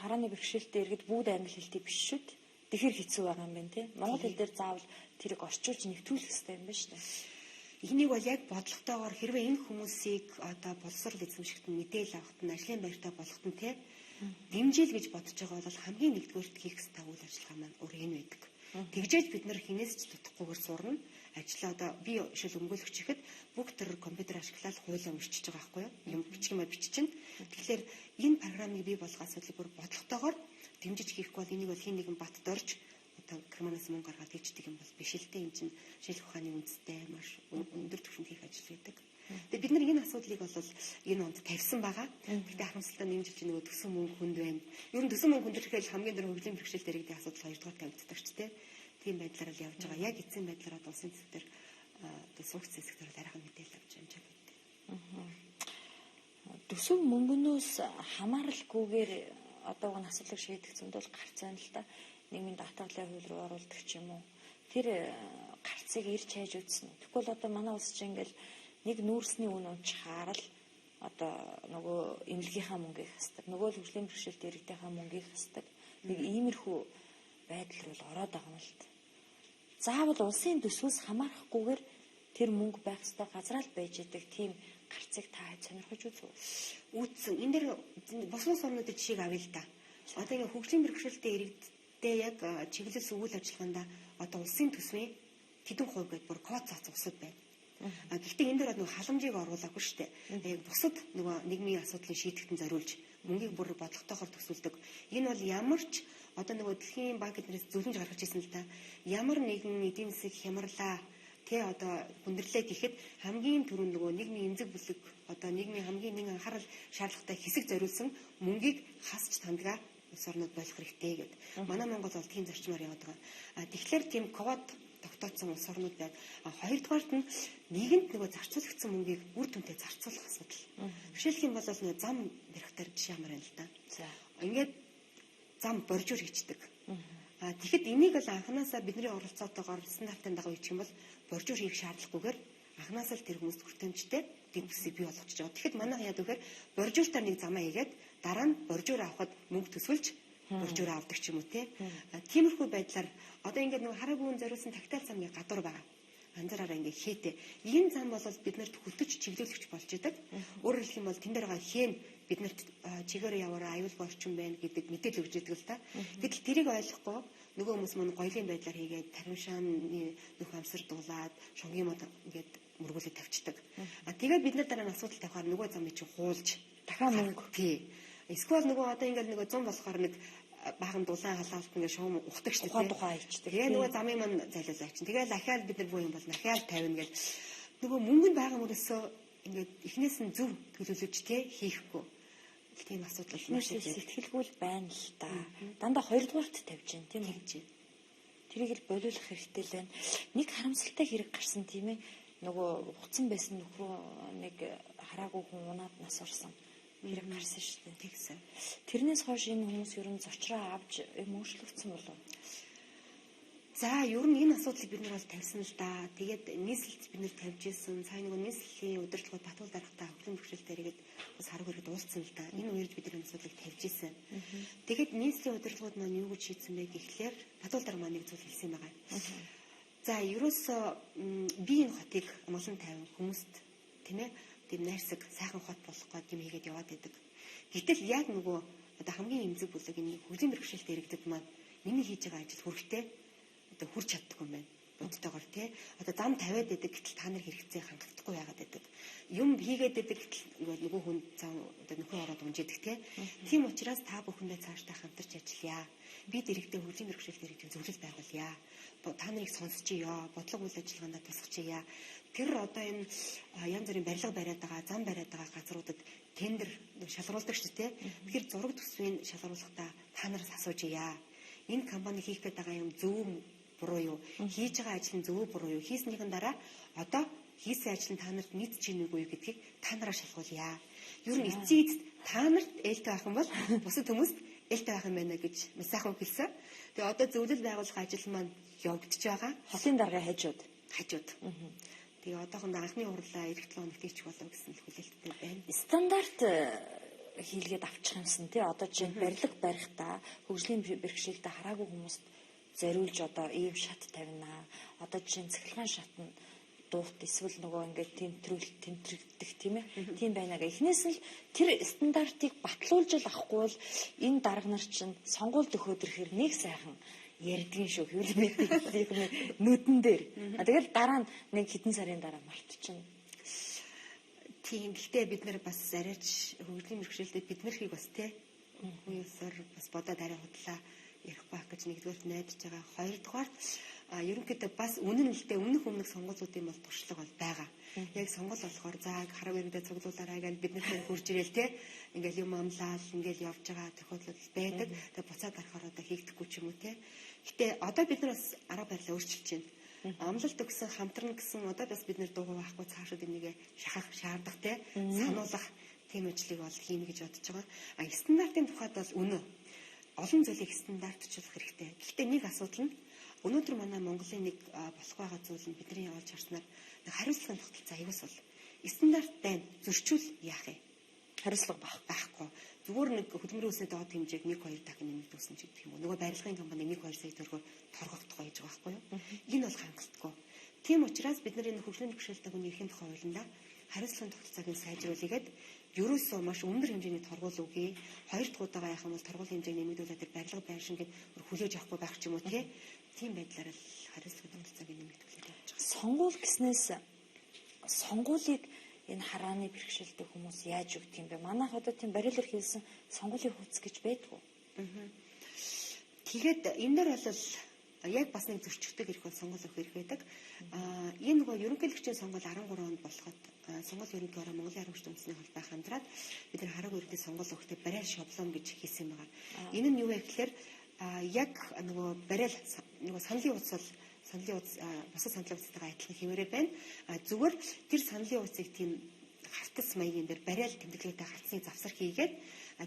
харааны бэрхшээлтэй иргэд бүгд англи хэлтэй биш шүү дээ. Тэгэхээр хэцүү байгаа юм байна, тий. Монгол хэл дээр заавал тэрийг орчуулж нэвтрүүлэх хэрэгтэй юм байна шүү дээ.
Энийг бол яг бодлоготойгоор хэрвээ энэ хүмүүсийг одоо боловсрол эзэмшигт нь, мэдээлэл авахт нь, ажлын байртай болгоход нь, тий, Дэмжийл гэж бодож байгаа бол хамгийн нэгдүгээрт хийх ёстой үйл ажиллагаа маань өөр энэ байдаг. Тэгжээж бид нар хинээс ч дутахгүйгээр сурна. Ажлаа одоо би шил өмгөөлөгч ихэд бүх төр компьютер ашиглаад хуулиа уншиж байгаа байхгүй юу? Юм бичих юм а биччихнэ. Тэгэхээр энэ програмыг бий болгох асуудлыг бүр бодлоготойгоор дэмжиж хийхгүй бол энийг бол хин нэгэн бат дорж одоо Германаас мөнгө гаргаад хийждэг юм бол биш л дээ. Энэ чинь шинжлэх ухааны үндэстэй маш өндөр түвшинд хийх ажил байдаг. Тэгээ бид нар энэ асуудлыг бол энэ онд тавьсан байгаа. Гэхдээ харамсалтай нь энэ жил чинь нөгөө төсөн мөнгө хүнд байна. Ер нь төсөн мөнгө хүндрэхэл хамгийн дөрөв хөгжлийн бэрхшээл дэрэгдэх асуудал хоёрдугаар тавигддаг ч тийм. Тийм байдлаар л явж байгаа. Яг эцсийн байдлаараа улсын төв дээр одоо суугч хэсэг дээр арайхан мэдээлэл авч амжаагүй.
Төсөв мөнгөнөөс хамааралгүйгээр одоо энэ асуудлыг шийдэх зөндөл гарц байна л да. Нийгмийн даатгалын хууль руу оруулдаг ч юм уу. Тэр гарцыг ирж хайж үзсэн. Тэгвэл одоо манай улс чинь ингээл нэг нүүрсний үн унчхаар л одоо нөгөө эмнэлгийнхаа мөнгийг хасдаг. Нөгөө л хөгжлийн бэрхшээлт иргэдийнхаа мөнгийг хасдаг. Нэг иймэрхүү байдал руу л ороод байгаа юм л да. Заавал улсын төсвөөс хамаарахгүйгээр тэр мөнгө байх ёстой газраа л байж идэг тийм гарцыг та сонирхож үзв.
Үүтсэн. Энэ дээр бус улс орнуудын жишээг авъя л да. Одоо ингээ хөгжлийн бэрхшээлтэй иргэдтэй яг чиглэл үйл ажиллагаанд одоо улсын төсвийн хэдэн хувь гэдээ бүр код цаац усад байна. Гэхдээ энэ дээр нөгөө халамжийг оруулаагүй шүү дээ. Яг бусад нөгөө нийгмийн асуудлыг шийдэхэд зориулж мөнгийг бүр бодлоготойгоор төсөөлдөг. Энэ бол ямар ч одоо нөгөө дэлхийн банк эднээс зөвлөмж гаргаж ирсэн л да. Ямар нэгэн эдийн засаг хямарлаа тэ одоо хүндрэлээ гэхэд хамгийн түрүүнд нөгөө нийгмийн эмзэг бүлэг одоо нийгмийн хамгийн нэгэн анхаарал шаардлагатай хэсэг зориулсан мөнгийг хасч тандгаа улс орнууд болох хэрэгтэй гэд. Манай Монгол бол тийм зарчмаар яваад байгаа. А тэгэхээр тийм код тогтооцсон улс орнууд байна. А хоёрдугаарт нь нийгэмд нөгөө зарцуулагдсан мөнгийг үр дүнтэй зарцуулах асуудал. Жишээлх юм бол нөгөө зам барих дээр жишээ амар байна л да.
За.
Ингээд зам боржуур хийчдэг. А тэгэхэд энийг бол анханасаа бидний оролцоотойгоор стандартын дагуу хийчих юм бол боржуур хийх шаардлагагүйгээр анханасаа л тэр хүмүүст хүртээмжтэй дэд бүсийг бий болгочихж байгаа. Тэгэхэд манайхан яадаг вэхээр боржууртаар нэг замаа хийгээд дараа нь боржуур авахад мөнгө төсөөлж боржуур авдаг ч юм уу те. Тиймэрхүү байдлаар одоо ингээд нөгөө хараагүй хүн зориулсан тагтаал зам гэж гадуур байгаа. Анзаараараа ингээд хээтэй. Энэ зам бол биднэрт хөтөч чиглүүлэгч болж идэг. Өөрөөр хэлэх юм бол тэн дээр байгаа хэн биднэрт чигээр яваараа аюулгүй орчин байна гэдэг мэдээлэл өгч идэг л та. Гэтэл тэрийг ойлгохгүй нөгөө хүмүүс мөн гоёлын байдлаар хийгээд таримшааны нөх амсар дуулаад шунгийн мод ингээд мөргүүлээд тавьчихдаг. А тэгээд бид нар дараа нь асуудал тавихаар нөгөө замыг чи хуулж
дахиад мөнгө
тий. Эсвэл нөгөө одоо ингээд нөгөө зам болохоор нэг баахан дулаан халаалт ингээд шуум ухдаг шүү дээ.
Тухай хийчдэг.
Тэгээ нөгөө замын маань зайлуулаа чинь. Тэгээл ахаал бид нар буу юм бол ахаал тавина гэл нөгөө мөнгө нь байгаа мөрөөсөө ингээд эхнээс нь зөв төлөвлөж те хийхгүй. Тийм асуудал
маш их сэтгэлгүй л байна л да. Дандаа хоёрдугаарт тавьж байна тийм үү?
Тавьж байна.
Тэрийг л болиулах хэрэгтэй л байна. Нэг харамсалтай хэрэг гарсан тийм ээ. Нөгөө хуцсан байсан нөхрөө нэг хараагүй хүн унаад нас орсон хэрэг гарсан шүү дээ.
Тэгсэн.
Тэрнээс хойш энэ хүмүүс ер нь зочроо авч юм өөрчлөгдсөн болов уу?
За, ер нь энэ асуудлыг бид нар бол тавьсан л да. Тэгээд нийслэлд бид нар тавьж исэн. Сайн нөгөө нийслэлийн удирдлагууд Батгуул даргатай хөгжлийн бэрхшээл дээргээд бас хараг хэрэгд уулзсан л да. Энэ үеэрж бид нар энэ асуудлыг тавьж исэн. Тэгээд нийслэлийн удирдлагууд маань юу гэж шийдсэн бэ гэхлээр Батгуул дарга маань нэг зүйл хэлсэн байгаа. За, ерөөсөө би энэ хотыг амгалан тайван хүмүүст тийм ээ тийм найрсаг сайхан хот болох гээд юм хийгээд яваад байдаг. Гэтэл яг нөгөө одоо хамгийн эмзэг бүлэг энэ хөгжлийн бэрхшээлтэй иргэдэд маань миний хийж байгаа ажил хүрэхтэй одоо хүрч чаддаггүй юм байна. Бодтойгоор тий. Одоо зам тавиад байдаг гэтэл та нар хэрэгцээ хангахдаггүй байгаад байдаг. Юм хийгээд байдаг гэтэл нөгөө хүн зам одоо нөхөө ороод унжидэг тий. Тийм учраас та бүхэндээ цаашдаа хамтарч ажиллая. Бид иргэдээ хөгжлийн бэрхшээлтэй иргэдийн зөвлөл байгуулъя. Та нарыг сонсчия, бодлого үйл ажиллагаанд тусгачихъя. Тэр одоо энэ янз бүрийн барилга бариад байгаа, зам бариад байгаа газруудад тендер шалгаруулдаг шүү дээ. Тэгэхээр зураг төсвийг шалгаруулахдаа та нараас асуужия. Энэ компани хийх гээд байгаа юм зөв буруу юу? Хийж байгаа ажил нь зөв буруу юу? Хийснийхэн дараа одоо хийсэн ажил нь та нарт нийцэж гинэ үгүй юу гэдгийг та нараа шалгуулъя. Ер нь эцсийн эцэст та нарт ээлтэй байх юм бол бусад хүмүүст ээлтэй байх юм байна гэж маш сайхан хэлсэн. Тэгээ одоо зөвлөл байгуулах ажил маань явагдаж байгаа.
Хотын даргын хажууд.
Хажууд. Тэгээ одоохондоо анхны хурлаа эх 7 хоногт хийчих болов гэсэн хүлээлттэй байна.
Стандарт хийлгээд авчих юмсан тий. Одоо жишээ нь барилга барихтаа хөгжлийн бэрхшээлтэй хараагүй хүмүүст зориулж одоо ийм шат тавина. Одоо жишээ нь цахилгаан шат нь дуут эсвэл нөгөө ингээд тэмтрүүл тэмтрэгдэх тийм ээ. Тийм байна гэ. Эхнээс нь л тэр стандартыг батлуулж л авахгүй бол энэ дарга нар чинь сонгуульд өгөхөд ирэхээр нэг сайхан ярьдгийн шүү хэвлэл мэдээллийнхний нүдэн дээр. Тэгэл дараа нь нэг хэдэн сарын дараа мартчихна.
Тийм. Гэхдээ бид нар бас арайч хөгжлийн бэрхшээлтэй бид нархийг бас те хүн ёсоор бас бодоод арай худлаа ярих байх гэж нэгдүгээрт найдаж байгаа. Хоёрдугаарт ерөнхийдөө бас үнэн л дээ өмнөх өмнөх сонгуулиудын бол туршлага бол байгаа. Яг сонгуул болохоор за хараг иргэдээ цуглуулаарай гэж бид нар хурж ирээл те ингээл юм амлаал ингээл явж байгаа тохиолдол байдаг. Тэгээ буцаад харахаар одоо хийгдэхгүй ч юм уу те. Гэтэ одоо бид нар бас арга барилаа өөрчилж байна. Амлалт өгсөн, хамтран гэсэн одоо бас бид нэр дуугүй байхгүй цаашид энийгээ шахах шаардах те сануулах тийм ажлыг бол хийнэ гэж бодож байгаа. А стандартын тухайд бол үнэ. Олон зүйлийг стандартчлах хэрэгтэй. Гэхдээ нэг асуудал нь өнөөдөр манай Монголын нэг болох байгаа зүйл нь бидний олж харснаар нэг хариуцлагын тогтолцоо аягүй сул. Стандарт байна. Зөрчүүл яах юм?
Хариуцлага
байхгүй. Зүгээр нэг хөдөлмөрийн өсний доод хэмжээг 1 2 дахин нэмэгдүүлсэн ч гэдэг юм уу. Нөгөө барилгын компани 1 2 сая төгрөгөөр торгохдох гэж байгаа байхгүй юу? Энэ бол хангалтгүй. Тийм учраас бид нар энэ хөгжлийн бэрхшээлтэй хүний эрхийн тухай хуулиндаа хариуцлагын тогтолцоог нь сайжруулъя ерөөсөө маш өндөр хэмжээний торгуул өгье. Хоёр дахь удаага яах юм бол торгуулийн хэмжээг нэмэгдүүлээд тэр барилга байшин гэд хүлээж авахгүй байх ч юм уу тий. Тийм байдлаар л хариуцлагын тогтолцоог нэмэгдүүлээд явж байгаа.
Сонгуул гэснээс сонгуулийг энэ харааны бэрхшээлтэй хүмүүс яаж өгдөг юм бэ? Манайх одоо тийм барилгаар хийсэн сонгуулийн хуудас гэж байдгүй.
Тэгээд энэ дээр бол яг бас нэг зөрчигдөг эрх бол сонгуул өгөх эрх байдаг. Энэ нөгөө ерөнхийлөгчийн сонгуул 13 онд болоход сонгуул ерөнхий ороо Монголын харамсалтай үндэсний холбоо хамтраад бид нар хараг иргэдийн сонгуул өгөхдөө барайл шаблон гэж хийсэн байгаа. Энэ нь юу вэ гэхээр яг нөгөө барайл нөгөө саналийн утас бол саналын утас бусад саналын утастайгаа адилхан хэвээрээ байна. Зүгээр тэр саналын утсыг тийм хартас маягийн дээр барайл тэмдэглэлтэй хартсны завсар хийгээд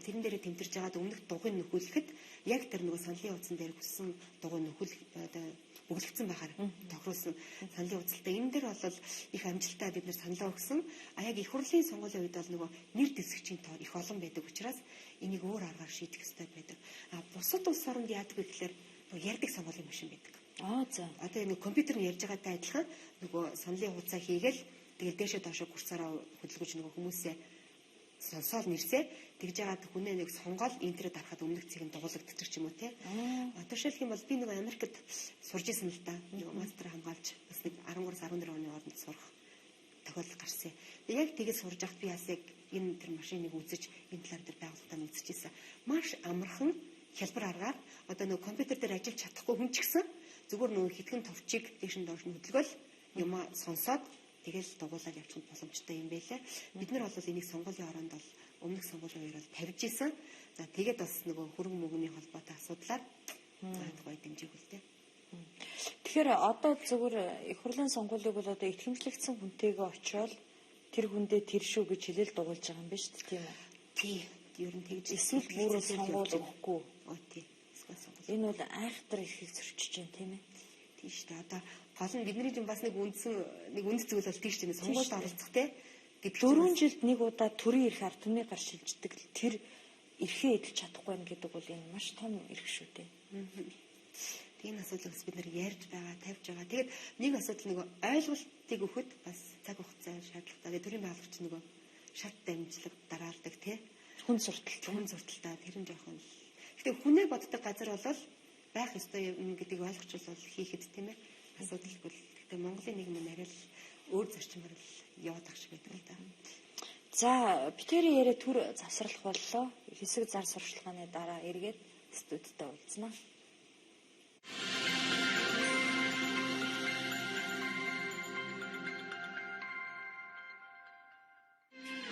тэрэн дээрээ тэмдэрж байгаад өмнөх дугуйн нөхөөлөхөд яг тэр нөгөө саналын утсан дээр хүссэн дугуй нөхөл одоо бөглөгдсөн байхаар тохируулсан саналын утастай. Энэ дээр бол их амжилттай бид нэр саналаа өгсөн. Яг их хурлын сонгуулийн үед бол нөгөө нэр дэвсгчийн тоо их олон байдаг учраас энийг өөр аргаар шийдэх ёстой байдаг. Бусад улс оронд яадаг вэ гэхээр нөгөө ярьдаг сонгуулийн машин байдаг.
За.
Одоо энэ компьютер нь ярьж байгаатай адилхан нөгөө саналын хуудасаа хийгээл тэгэл дээшээ доошоо гурцаараа хөдөлгөж нөгөө хүмүүсээ сонсоол нэрсээ тэгж яагаад хүнээ нэг сонгоол энтерээ дарахад өмнөх цэг нь дугуулагдчих ч юм уу те. Жишээлх юм бол би нөгөө Америкт сурж исэн л да. Нөгөө мастер хамгаалж бас нэг 13-14 оны хооронд сурах тохиолдол гарсан. Яг тэгээд сурж байхад би бас яг энэ тэр машиныг үзэж энэ талаар тэр байгууллагатаа нь үзэж исэн. Маш амархан хялбар аргаар одоо нөгөө компьютер дээр ажиллаж чадахгүй хүн ч гэсэн зүгээр нөгөө хитгэн товчийг дээш нь доош нь хөдөлгөөл юмаа сонсоод тэгэл дугуулаад явчих боломжтой юм байлаа. Бид нар бол энийг сонгуулийн оронд бол өмнөх сонгуулийн үеэр бол тавьж исэн. За тэгээд бас нөгөө хөрөнгө мөнгөний холбоотой асуудлаар гоё дэмжиг үлдээ.
Тэгэхээр одоо зүгээр их хурлын сонгуулийг бол одоо итгэмжлэгдсэн хүнтэйгээ очиод тэр хүндээ тэр шүү гэж хэлэл дугуулж байгаа юм байна шүү дээ, тийм үү?
Тий. Ер нь тэгж
эсвэл бүр сонгуул өгөхгүй.
Тий. Эсвэл сонгуул.
Энэ бол айхтар эрхийг зөрчиж байна, тийм ээ?
Тийм шүү дээ. Одоо гол нь бидний чинь бас нэг үндсэн нэг үнд зүйл бол тийш чинь сонгуульд оролцох те
гэдэг 4 жилд нэг удаа төрийн эрх ард түмний гар шилждэг тэр эрхээ эдэлж чадахгүй байна гэдэг бол энэ маш том эрх шүү дээ.
Тийм асуудлыг бас бид нар ярьж байгаа, тавьж байгаа. Тэгээд нэг асуудал нөгөө ойлголтыг өгөхөд бас цаг хугацаа шаардлагатай. Тэгээд төрийн байгуулагч нөгөө шат дамжлага дараалдаг те.
Хүн сурталтай.
Хүн сурталтай тэр нь жоохон. Гэтэ хүнээ боддог газар бол байх ёстой юм гэдгийг ойлгочихвол хийхэд тийм ээ асуудалгүй. Гэтэ Монголын нийгэм нь арай л өөр зарчмаар л яваад ах шиг байдаг л да.
За, битэрийн яриа төр завсарлах боллоо. Хэсэг зар сурчлагын дараа эргээд студидтэй уулзнаа.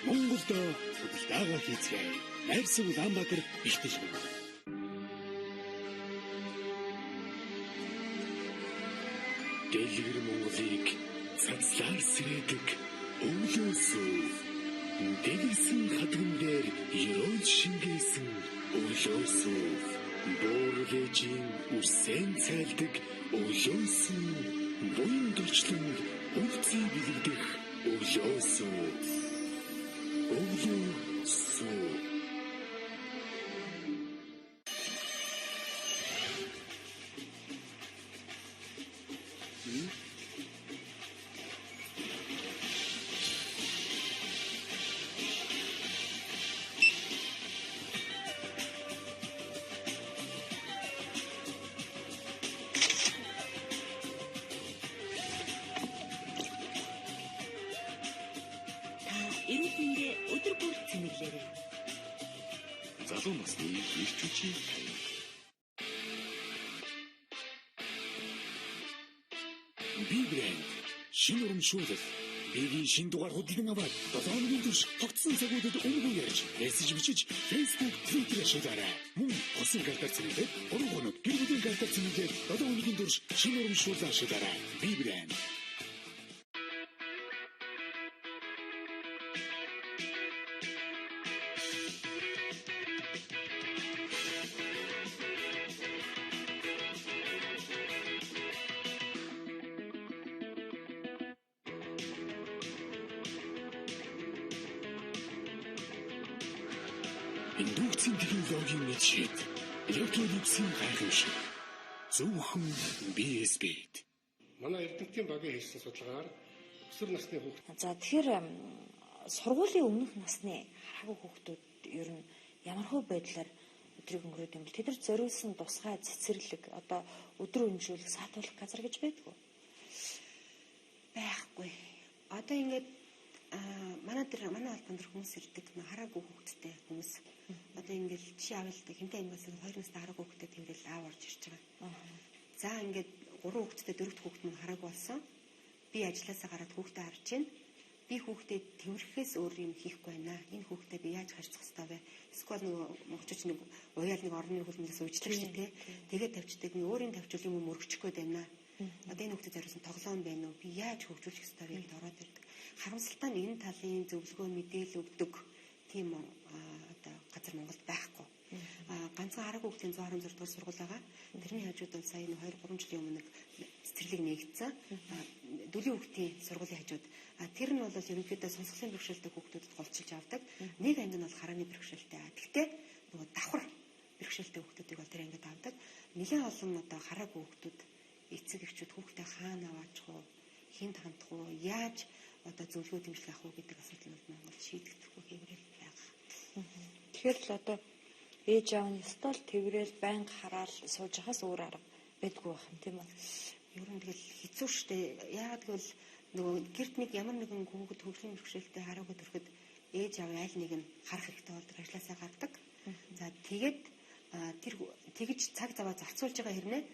Монголд худалдаагаа хийцгээе. Найрсаг Улаанбаатар бэлтгэл. Дэлгэр Монголыг цацлаар сэрээдэг өвлөө сүү. Дэлгэрсэн хадган дээр ерөөл шингээсэн өвлөө сүү. Буурлэжийн үсэн цайлдаг өвлөө сүү. Буян дорчлонд өвцөө бэлэгдэх өвлөө сүү. Өвлөө сүү.
хэлээрэй.
Залуу насны эрч хүчийг тань. Би брэнд шинэ урамшуулал. Бигийн шинэ дугаар худалдан аваад 7 хоногийн турш тогтсон цагуудад үнэгүй ярьж, мессеж бичиж, Facebook, Twitter ашиглаарай. Мөн хосын картаар цэнэглээд 3 хоног гэр бүлийн картаар цэнэглээд 7 хоногийн турш шинэ урамшуулал ашиглаарай. Би брэнд. Индукцийн технологийн нийтшид электролюксийн гайхамшиг. Зөвхөн BSB-д.
Манай эрдэмтдийн багийн хийсэн судалгаагаар өсвөр насны хүүхд
За, тэгэхээр сургуулийн өмнөх насны хараагүй хүүхдүүд ер нь ямар хөө байдлаар өдрийг өнгөрөөд юм бэл? Тэд нар зориулсан тусгай цэцэрлэг, одоо өдөр өнжүүлэх, саатуулах газар гэж байдгүй.
Байхгүй. Одоо ингээд манай дээр, манай холбоон дээр хүмүүс ирдэг. Хараагүй хүүхэдтэй хүмүүс. Одоо ингээд жишээ авъя л да. Хинтээ аймгаас 2 настай хараагүй хүүхэдтэй тэмдэглэл аав орж ирж байгаа. За, ингээд 3 хүүхэдтэй, 4 дахь хүүхэд нь хараагүй болсон. Би ажилласаа гараад хүүхдээ харж байна. Би хүүхдээ тэврэхээс өөр юм хийхгүй байна. Энэ хүүхдээ би яаж харьцах ёстой вэ? Эсвэл нөгөө монголчууд нэг уяал нэг орны хөлмөлөөс уйжлах шүү дээ. Тэгээд тавьчдаг. Би өөрийн тавьчвал юм мөрөгчих гээд байна. Одоо энэ хүүхдэд зориулсан тоглоом байна уу? Би яаж хөгжүүлэх ёстой вэ гэдээ ороод ирдэг. Харамсалтай нь энэ талын зөвлөгөө, мэдээлэл өгдөг тийм одоо газар Монголд байхгүй. Ганцхан хараагүй хүүхдийн 116 дугаар сургууль байгаа. Тэрний хажууд бол сая 2 3 жилийн өмнө нэг цэцэрлэг нээгдсэн. Дүлийн хүүхдийн сургуулийн хажууд. Тэр нь бол ерөнхийдөө сонсголын бэрхшээлтэй хүүхдүүдэд голчилж авдаг. Нэг анги нь бол харааны бэрхшээлтэй. Гэхдээ нөгөө давхар бэрхшээлтэй хүүхдүүдийг бол тэр ангид авдаг. Нэлээд олон одоо хараагүй хүүхдүүд, эцэг эхчүүд хүүхдээ хаана аваачих уу, хэнд хандах уу, яаж одоо зөвлөгөө дэмжлэг авах уу гэдэг асуудал нь Монголд шийдэгдэхгүй хэврэл байгаа.
Тэгэхээр л одоо ээж аав нь ёстой л тэврээл байнга хараал сууж хаас өөр арга байдгүй байх юм, тийм үү?
Ер нь тэгэл хэцүү шттэ. Яагаад гэвэл нөгөө гэрт нэг ямар нэгэн хүүхэд хөгжлийн бэрхшээлтэй хараагүй төрөхөд ээж аав аль нэг нь харах хэрэгтэй болдог, ажилласаа гардаг. За, тэгээд тэр тэгж цаг заваа зарцуулж байгаа хэрнээ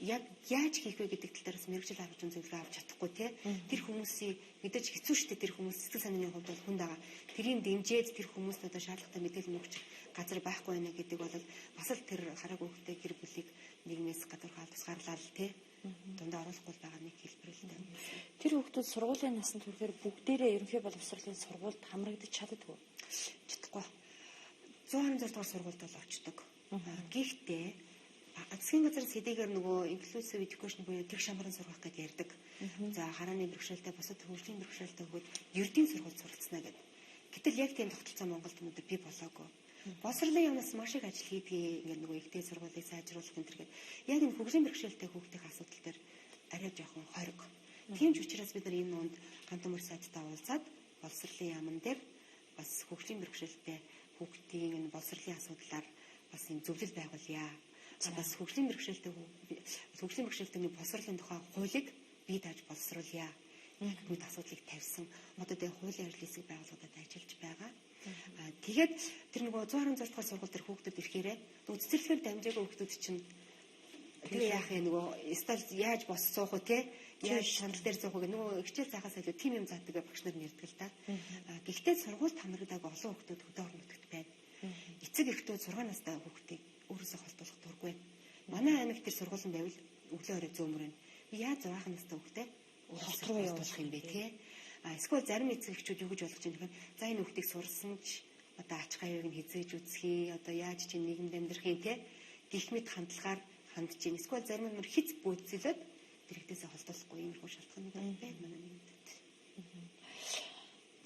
яг яаж хийх вэ гэдэг тал дээрээс мэргэжил арга зүйн зөвлөгөө авч чадахгүй те. Тэр хүмүүсийн мэдээж хэцүү шттэ, тэр хүмүүс сэтгэл санааны хувьд бол хүнд байгаа. Тэрийг дэмжиж тэр хүмүүст одоо шаардлагатай мэдээлэл өгч газар байхгүй байна гэдэг бол бас л тэр хараагүй хүүхдээ гэр бүлийг нийгмээс гадуур тусгаарлаа л те. Дундаа оруулахгүй байгаа нэг хэлбэр л дээ.
Тэр хүүхдүүд сургуулийн насанд хүрэхээр бүгдээрээ ерөнхий боловсролын сургуульд хамрагдаж чаддаггүй.
Чадахгүй. 116 дугаар сургуульд бол очдог. Гэхдээ засгийн газар хэдийгээр нөгөө inclusive education буюу тэг шамран сургах гэж ярьдаг. За, харааны бэрхшээлтэй, бусад хөгжлийн бэрхшээлтэй хүүхэд ердийн сургуульд суралцсана гэдэг. Гэтэл яг тийм тогтолцоо Монголд өнөөдөр бий болоогүй. Боловсролын яамнаас маш их ажил хийдгийг, ингээд нөгөө ихтэй сургуулийг сайжруулах энэ төр гэдэг. Яг энэ хөгжлийн бэрхшээлтэй хүүхдийн асуудал дээр арай жоохон хориг. Тийм ч учраас бид нар энэ нуунд ганц төмөр сайдтай уулзаад боловсролын яамн дээр бас хөгжлийн бэрхшээлтэй хүүхдийн энэ боловсролын асуудлаар бас юм зөвлөл байгуулъя. Бас хөгжлийн бэрхшээлтэй боловсролын тухай хуулийг бий тааж боловсруулъя гэхэд асуудлыг тавьсан. Одоо тэгээ хуулийн ажил хэсэг байгууллагуудад ажиллаж байгаа. Тэгээд тэр нөгөө 116 дугаар сургууль дээр хүүхдүүд ирэхээрээ нөгөө цэцэрлэгээр дамжаагүй хүүхдүүд чинь тэгээ яах юм, нөгөө стал яаж бос суух вэ те, яаж сандал дээр суух вэ, нөгөө хичээл заахаас илүү тим юм заадаг багш нар нэрдэг л та. Гэхдээ сургуульд хамрагдаг олон хүүхдүүд хөдөө орон нутагт байна. Эцэг эхчүүд 6 настай хүүхдийг өөрөөсөө холдуулах дургүй байна. Манай аймагт тэр сургууль нь байвал өглөө орой зөөмөр байна. Би яаж 6 настай хүүхдээ өөрөөсөө холдуулах юм бэ те? Эсвэл зарим эцэг эхчүүд юу гэж бодож байгаа юм бэ? За, энэ хүүхдийг сурсан ч одоо ач гавьяаг нь хизээж үзхий, одоо яаж чи нийгэмд амьдрах юм те? Гэх мэт хандлагаар хандж байна. Эсвэл зарим нь хиц бөөцөлөөд дэрэгдээсээ холдуулахгүй иймэрхүү шалтгаанууд байна манай нийгэмд.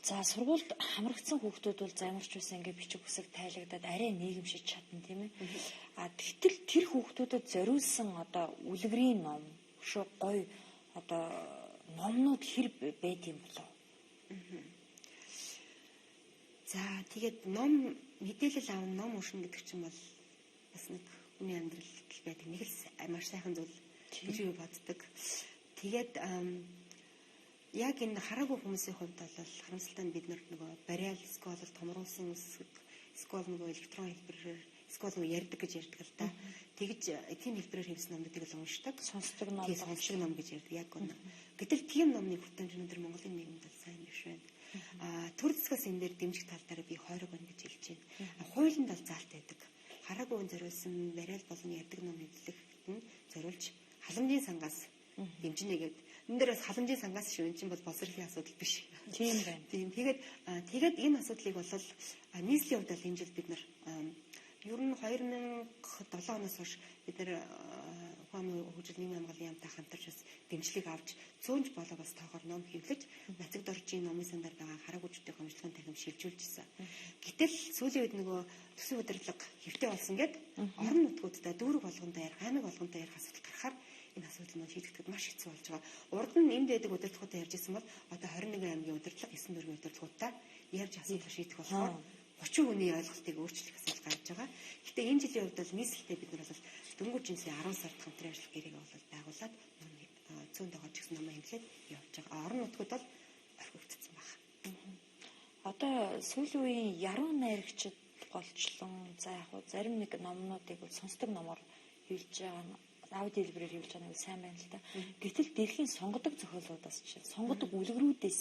За, сургуульд хамрагдсан хүүхдүүд бол замарч байсан ингээ бичиг үсэг тайлагдаад арай нийгэмшиж чадна, тийм ээ. А тэгтэл тэр хүүхдүүдэд зориулсан одоо үлгэрийн ном, өшөө гоё одоо номнууд хэр байд юм болов?
За, тэгээд ном мэдээлэл авах, ном уншина гэдэг чинь бол бас нэг хүний амьдралд байдаг нэг л маш сайхан зүйл гэж би боддог. Тэгээд Яг энэ хараагүй хүмүүсийн хувьд бол харамсалтай нь бид нар нөгөө бариал эсвэл томруулсан үсэг эсвэл нөгөө электрон хэлбэрээр эсвэл нөгөө ярьдаг гэж ярьдаг л да. Тэгж тийм хэлбэрээр хэвсэн номнуудыг л уншдаг.
Сонсдог ном.
Тийм, сонсдог ном гэж ярьдаг яг үнэ. Гэтэл тийм номны хүртээмж өнөөдөр Монголын нийгэмд бол сайн биш байна. Төр засгаас энэ дээр дэмжих тал дээр би хойрог байна гэж хэлж байна. Хуулинд бол заалт байдаг. Хараагүй хүн зориулсан бариал болон ярьдаг ном хэвлэхэд нь зориулж халамжийн сангаас дэмжинэ гэдэг. Энэ дээр бас халамжийн сангаас шүү. Энэ чинь бол боловсролын асуудал биш.
Тийм байна.
Тийм. Тэгээд энэ асуудлыг бол нийслэлийн хувьд бол энэ жил бид нар ер нь 2007 оноос хойш бид нар ухааны хөгжил нийгмийн хамгааллын яамтай хамтарч бас дэмжлэг авч цөөнж болоо бас тоогоор ном хэвлэж Нацаг доржийн номын сандаар байгаа хараагүйчдийн хомжлогын танхим шилжүүлжсэн. Гэтэл сүүлийн үед нөгөө төсвийн удирдлага хэвтэй болсон гэд орон нутгуудаа дүүрэг болгондоо ярих, аймаг болгондоо ярих асуудал гарахаар энэ асуудал маань шийдэгдэхэд маш хэцүү болж байгаа. Урд нь энд байдаг удирдлагуудаа ярьж ирсэн бол одоо 21 аймгийн удирдлага 9 дүүргийн удирдлагуудтай ярьж асуудал шийдэх болохоор 30 хүний ойлголтыг өөрчлөх асуудал гарч байгаа. Гэтэ энэ жилийн хувьд бол нийслэлтэй бид нар бол дөнгөж жилийн 10 сард хамтран ажиллах гэрээг бол байгуулад цөөн тоогоор ч гэсэн номоо хэвлээд явж байгаа. Орон нутгууд бол орхигдсон байна.
Одоо сүүлийн үеийн яруу найрагчид голчлон за яг хуу зарим нэг номнуудыг бол сонсдог номоор хэвлэж байгаа нь аудио хэлбэрээр хэвлэж байгаа нь сайн байна л да. Гэтэл дэлхийн сонгодог зохиолуудаас чинь сонгодог үлгэрүүдээс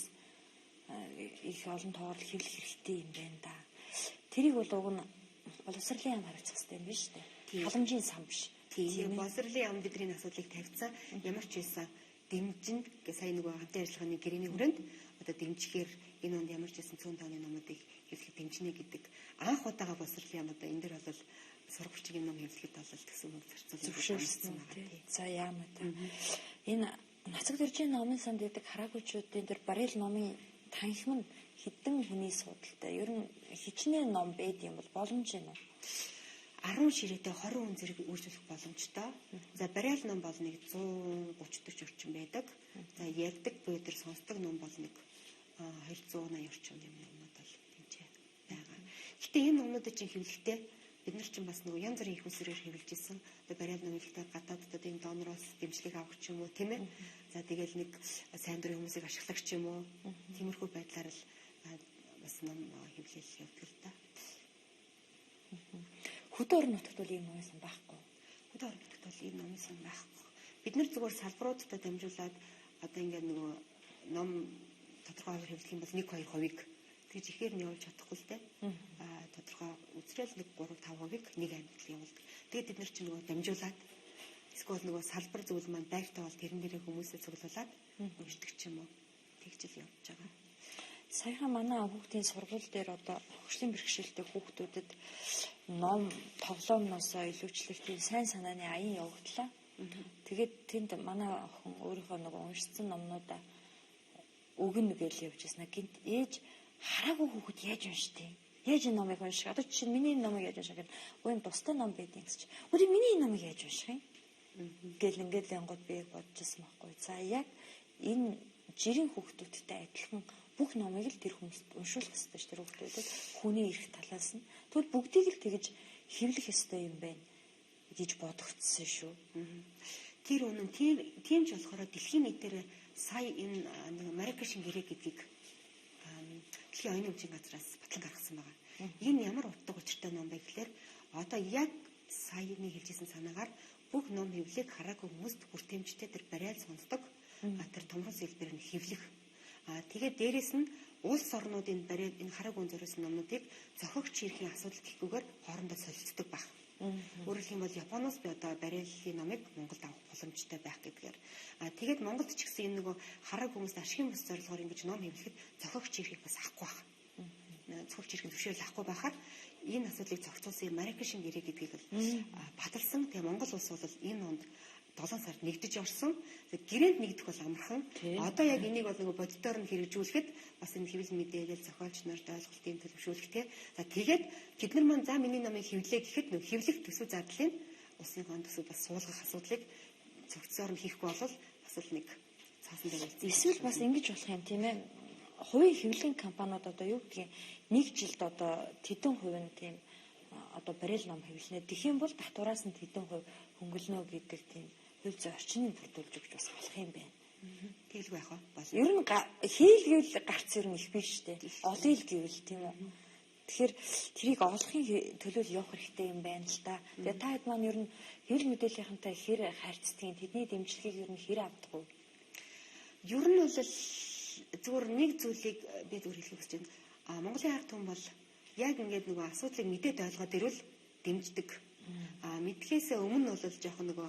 их олон тоогоор хэвлэх хэрэгтэй юм байна да. Тэрийг бол уг нь боловсролын яам хариуцах хэрэгтэй юм биш үү? Халамжийн сан биш.
Тийм. Боловсролын яам бидний асуудлыг тавьсан. Ямар ч байсан дэмжинд гэ сая нөгөө хамтын ажиллагааны гэрээний хүрээнд одоо дэмжихээр энэ онд ямар ч байсан цөөн тооны номуудыг хэвлэхэд дэмжинэ гэдэг анх удаага боловсролын яам одоо энэ дэр бол сургагчийн ном хэвлэхэд бол төсөв мөнгө зарцуулсан
зөвшөөрсөн байна. За яамаа та. Энэ Нацаг дөржийн номын санд байдаг хараагүйчүүдийн тэр барил номын танхим нь хэдэн хүний судалтай. Ер нь хичнээн ном байд юм бол боломж юм уу?
10 ширээтэй 20 хүн зэрэг үйлчлэх боломжтой. За бариал ном бол нэг 130 40 орчим байдаг. За ярьдаг буюу тэр сонсдог ном бол нэг 280 орчим юм номнууд бол тэнцээ байгаа. Гэтэ энэ номнуудыг чинь хэвлэхдээ бид нар чинь бас нөгөө янз бүрийн их усрээр хэвлэж исэн. Одоо бариал ном хэвлэхдээ гадаадд одоо энэ донороос дэмжлэг авах ч юм уу, тийм ээ. За тэгэл нэг сайн дурын хүмүүсийг ашиглах ч юм уу. Тиймэрхүү байдлаар л бас ном хэвлэл явдаг л да.
Хөдөө орон нутагт бол ийм номын сан байхгүй.
Хөдөө орон нутагт бол ийм номын сан байхгүй. Бид нар зүгээр салбаруудтай дамжуулаад одоо ингээд нөгөө ном тодорхой хуваар хэвлэх юм бол 1-2%-ыг тэгж ихээр нь явуулж чадахгүй л дээ. Тодорхой үзрэл нэг 3-5%-ыг нэг аймагт л явуулдаг. Тэгээд бид нар чинь нөгөө дамжуулаад эсвэл нөгөө салбар зүйл маань байртай бол тэрэн дээрээ хүмүүсээ цуглуулад уншдаг ч юм уу. Тэгж л явж байгаа.
Саяхан манай хүүхдийн сургууль дээр одоо хөгжлийн бэрхшээлтэй хүүхдүүдэд ном тоглоомноосоо илүүчлэх тийм сайн санааны аян явагдлаа. Тэгээд тэнд манай охин өөрийнхөө нөгөө уншсан номнуудаа өгнө гэж явж байсан. Гинт ээж хараагүй хүүхэд яаж уншдیں۔ Яаж энэ номыг унших? Одоо жишээ нь миний энэ номыг яаж унших гэвэл үгүй юм тустай ном байдیں гэж. Үгүй миний энэ номыг яаж унших юм? Гэл ингээд лэнгууд би яг бодож байсан байхгүй. За яг энэ жирийн хүүхдүүдтэй адилхан бүх номыг л тэр хүмүүст уншуулах ёстой ш тэр хүүхдүүдэд хүний эрх талаас нь. Тэгвэл бүгдийг л тэгж хэвлэх ёстой юм байна гэж бодогдсон шүү.
Тэр үнэн тийм ч болохоор дэлхийн нийтээр сая энэ нэг Маракешийн гэрээ гэдгийг дэлхийн оюуны өмчийн газраас батлан гаргасан байгаа. Энэ ямар утга учиртай ном бэ гэхээр одоо яг саяны хэлжсэн санаагаар бүх ном хэвлэх хараагүй хүмүүст хүртээмжтэй тэр барайл сонсдог тэр томрос хэлбэр нь хэвлэх. Тэгээд дээрэс нь улс орнуудын барайл энэ хараагүй зориулсан номнуудыг зохиогч эрхийн асуудал гэхгүйгээр хоорондоо солилцдог баг. Өөрөөр хэлэх юм бол Японоос би одоо бариаллын номыг Монголд авах боломжтой байх гэдгээр. Тэгээд Монголд ч гэсэн энэ нөгөө хараг хүмүүст ашигын бус зорилгоор ингэж ном хэвлэхэд зохиогч эрхийг бас авахгүй байх. Зохиогч эрхийн зөвшөөрөл авахгүй байхаар энэ асуудлыг зохицуулсан Маракешийн гэрээ гэдгийг л баталсан. Тэгээ Монгол улс бол энэ онд 7 сард нэгдэж орсон. Гэрээнд нэгдэх бол амархан. Одоо яг энийг бол нөгөө боддоор нь хэрэгжүүлэхэд бас энэ хэвлэл мэдээлэл зохиолч нарт ойлголтын төлөвшүүлэх те. За тэгээд тэд нар маань за миний номыг хэвлээ гэхэд нөгөө хэвлэх төсөв задлын улсын гон төсөв бас суулгах асуудлыг цогцсоор нь хийхгүй бол бас л нэг цаасан дээр үлдсэн.
Эсвэл бас ингэж болох юм тийм ээ. Хувийн хэвлэлийн компаниуд одоо юу гэдгийг нэг жилд одоо тэдэн хувь нь тийм одоо барил ном хэвлэнэ. Тэгэх юм бол татвараас нь тэдэн хувь хөнгөлнө гэдэг тийм хууль зүйн орчныг бүрдүүлж өгч бас болох юм байна.
Тэгэл Дэмжлэг байх болно.
Ер нь хийлгэвэл гарц ер нь их биш үү? Олъё л гэвэл тийм үү? Тэгэхээр тэрийг олохын төлөө явах хэрэгтэй юм байна л да. Тэгээ та хэд маань ер нь хэвлэл мэдээллийнхэнтэй хэр харьцдгийг, тэдний дэмжлэгийг ер нь хэр авдаг вэ?
Ер нь бол зүгээр нэг зүйлийг би зүгээр хэлэх хүсэж байна. А Монголын ард түмэн бол яг ингээд нөгөө асуудлыг мэдээд ойлгоод ирвэл дэмждэг. А мэдхээсээ өмнө бол жоохон нөгөө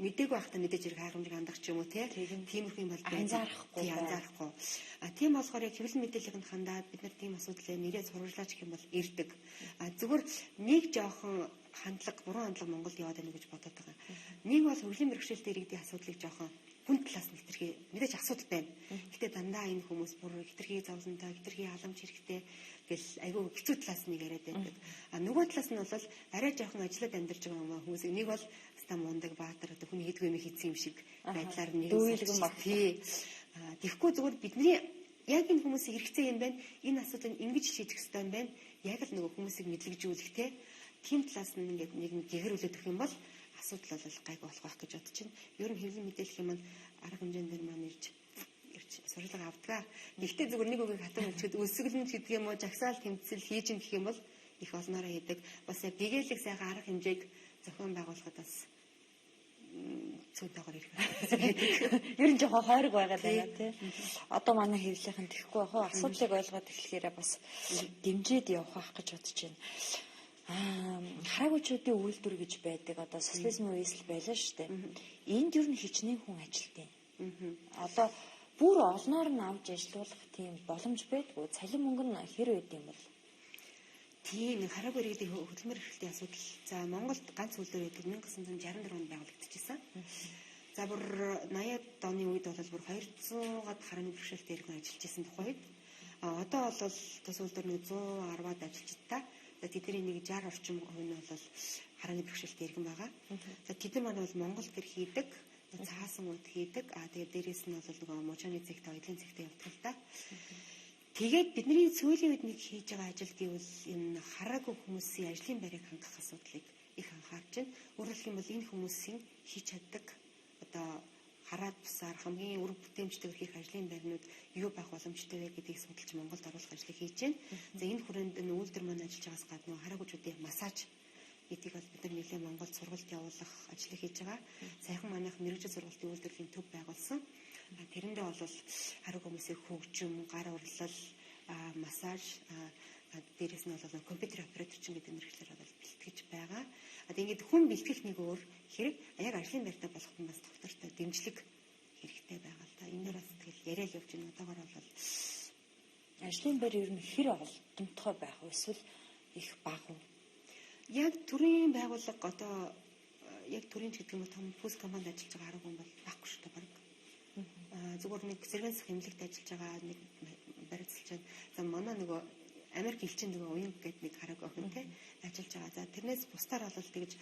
мдээгүй байхдаа мэдээж хэрэг хайхамжиг хандах ч юм уу тиймэрхүү юм бол
анзаарахгүй.
Анзаарахгүй. А тийм болохоор яг хэвлэл мэдээллийнхэнд хандаад бид нар тийм асуудлыг нэрээ сурвалжлаач гэх юм бол ирдэг. А зүгээр нэг жоохон хандлага, буруу хандлага Монголд яваад байна гэж бодоод байгаа. Нэг бол хөгжлийн бэрхшээлтэй иргэдийн асуудлыг жоохон хүн талаас нь хэтэрхий мэдээж асуудал байна. Гэтэ дандаа энэ хүмүүс бүр хэтэрхий зовлонтой, хэтэрхий халамж хэрэгтэй гэл айгүй хэцүү талаас нь яриад байдаг. А нөгөө талаас нь бол арай жоохон ажиллаад амьдарч байгаа хүмүүсийг нэг бол хаста мундаг баатар одоо хүний хийдгүй юм хийцэн юм шиг байдлаар нэг
дүүйлгэн баг.
Тий. Тэгэхгүй зүгээр бидний яг энэ хүмүүсийг хэрэгцээ юм байна. Энэ асуудлыг ингэж шийдэх ёстой юм байна. Яг л нөгөө хүмүүсийг мэдлэгжүүлэх те. Тийм талаас нь ингээд нэг гэгэрүүлээд өгөх юм бол асуудал бол гайгүй болох байх гэж бодож байна. Ер нь хэвлэл мэдээлэх юм арга хэмжээнд дээр маань ирж сурчлага авдаг. Гэхдээ зүгээр нэг үгийг хатан хэлчихэд өсөглөн гэдэг юм уу, жагсаал тэмцэл хийж юм гэх юм бол их олноороо хийдэг. Бас яг гэгээлэг сайхан арга хэмжээг зохион байгуулахад бас цөөнтэйгээр ирэх.
Ер нь жоохон хойрог байгаад байна тий. Одоо манай хэвлэлийнхэн тэхгүй яг асуудлыг ойлгоод эхлэхээрээ бас дэмжиж явах байх гэж бодож байна. Хараагүйчүүдийн үйлдвэр гэж байдаг. Одоо социализмын үеэс л байлаа шүү дээ. Энд ер нь хичнээн хүн ажилтیں۔ Одоо бүр олноор нь авч ажилуулах тийм боломж байдгүй. Цалин мөнгө нь хэр байд юм бол?
Тийм, хараагүй иргэдийн хөдөлмөр эрхлэлтийн асуудал. За Монголд ганц үйлдвэр байдаг 1964 онд байгуулагдчихсан. За бүр 80-ад оны үед бол бүр 200-аад харааны бэрхшээлтэй иргэн ажиллаж исэн тухай үед. А одоо бол тус үйлдвэр нэг 110-аад ажилчид та. За тэдний нэг 60 орчим хувь нь бол харааны бэрхшээлтэй иргэн байгаа. За тэд нар маань бол Монгол гэр хийдэг, цаасан үд хийдэг. А тэгээд дээрээс нь бол нөгөө мужааны цэгтэй, оёлын цэгтэй явдаг л та. Тэгээд бидний сүүлийн үед нэг хийж байгаа ажил гэвэл энэ хараагүй хүмүүсийн ажлын байрыг хангах асуудлыг их анхаарч байна. Өөрөөр хэлэх юм бол энэ хүмүүсийн хийж чаддаг одоо хараад бусаар хамгийн үр бүтээмжтэйгээр хийх ажлын байрнууд юу байх боломжтой вэ гэдгийг судалж Монголд оруулах ажлыг хийж байна. За энэ хүрээнд энэ үйлдвэр маань ажиллаж байгаас гадна хараагүйчүүдийн массаж гэдгийг бол бид нар нэлээд Монголд сургалт явуулах ажлыг хийж байгаа. Саяхан манайх мэргэжил сургалтын үйлдвэрлэлийн төв байгуулсан. Тэрэндээ бол хараагүй хүмүүсийг хөгжим, гар урлал, массаж, дээрээс нь бол компьютер оператор чинь гэдэг мэргэжлээр бол бэлтгэж байгаа. Одоо ингээд хүн бэлтгэх нэг өөр хэрэг, яг ажлын байртай болох нь бас доктортой дэмжлэг хэрэгтэй байгаа л да. Энэ дээр бас тэгэл яриа л явж байна. Одоогор бол
ажлын байр ер нь хэр олдомтгой байх вэ? Эсвэл их бага уу?
Яг төрийн байгууллага одоо яг төрийн ч гэдэг юм уу том пүс компанид ажиллаж байгаа арга хүн бол байхгүй шүү дээ баг. Зүгээр нэг сэргээн засах эмнэлэгт ажиллаж байгаа нэг барилцалж байна. За манай нөгөө Америк элчин нөгөө уян гэдэг нэг хараг охин те ажиллаж байгаа. За тэрнээс бусдаар бол тэгж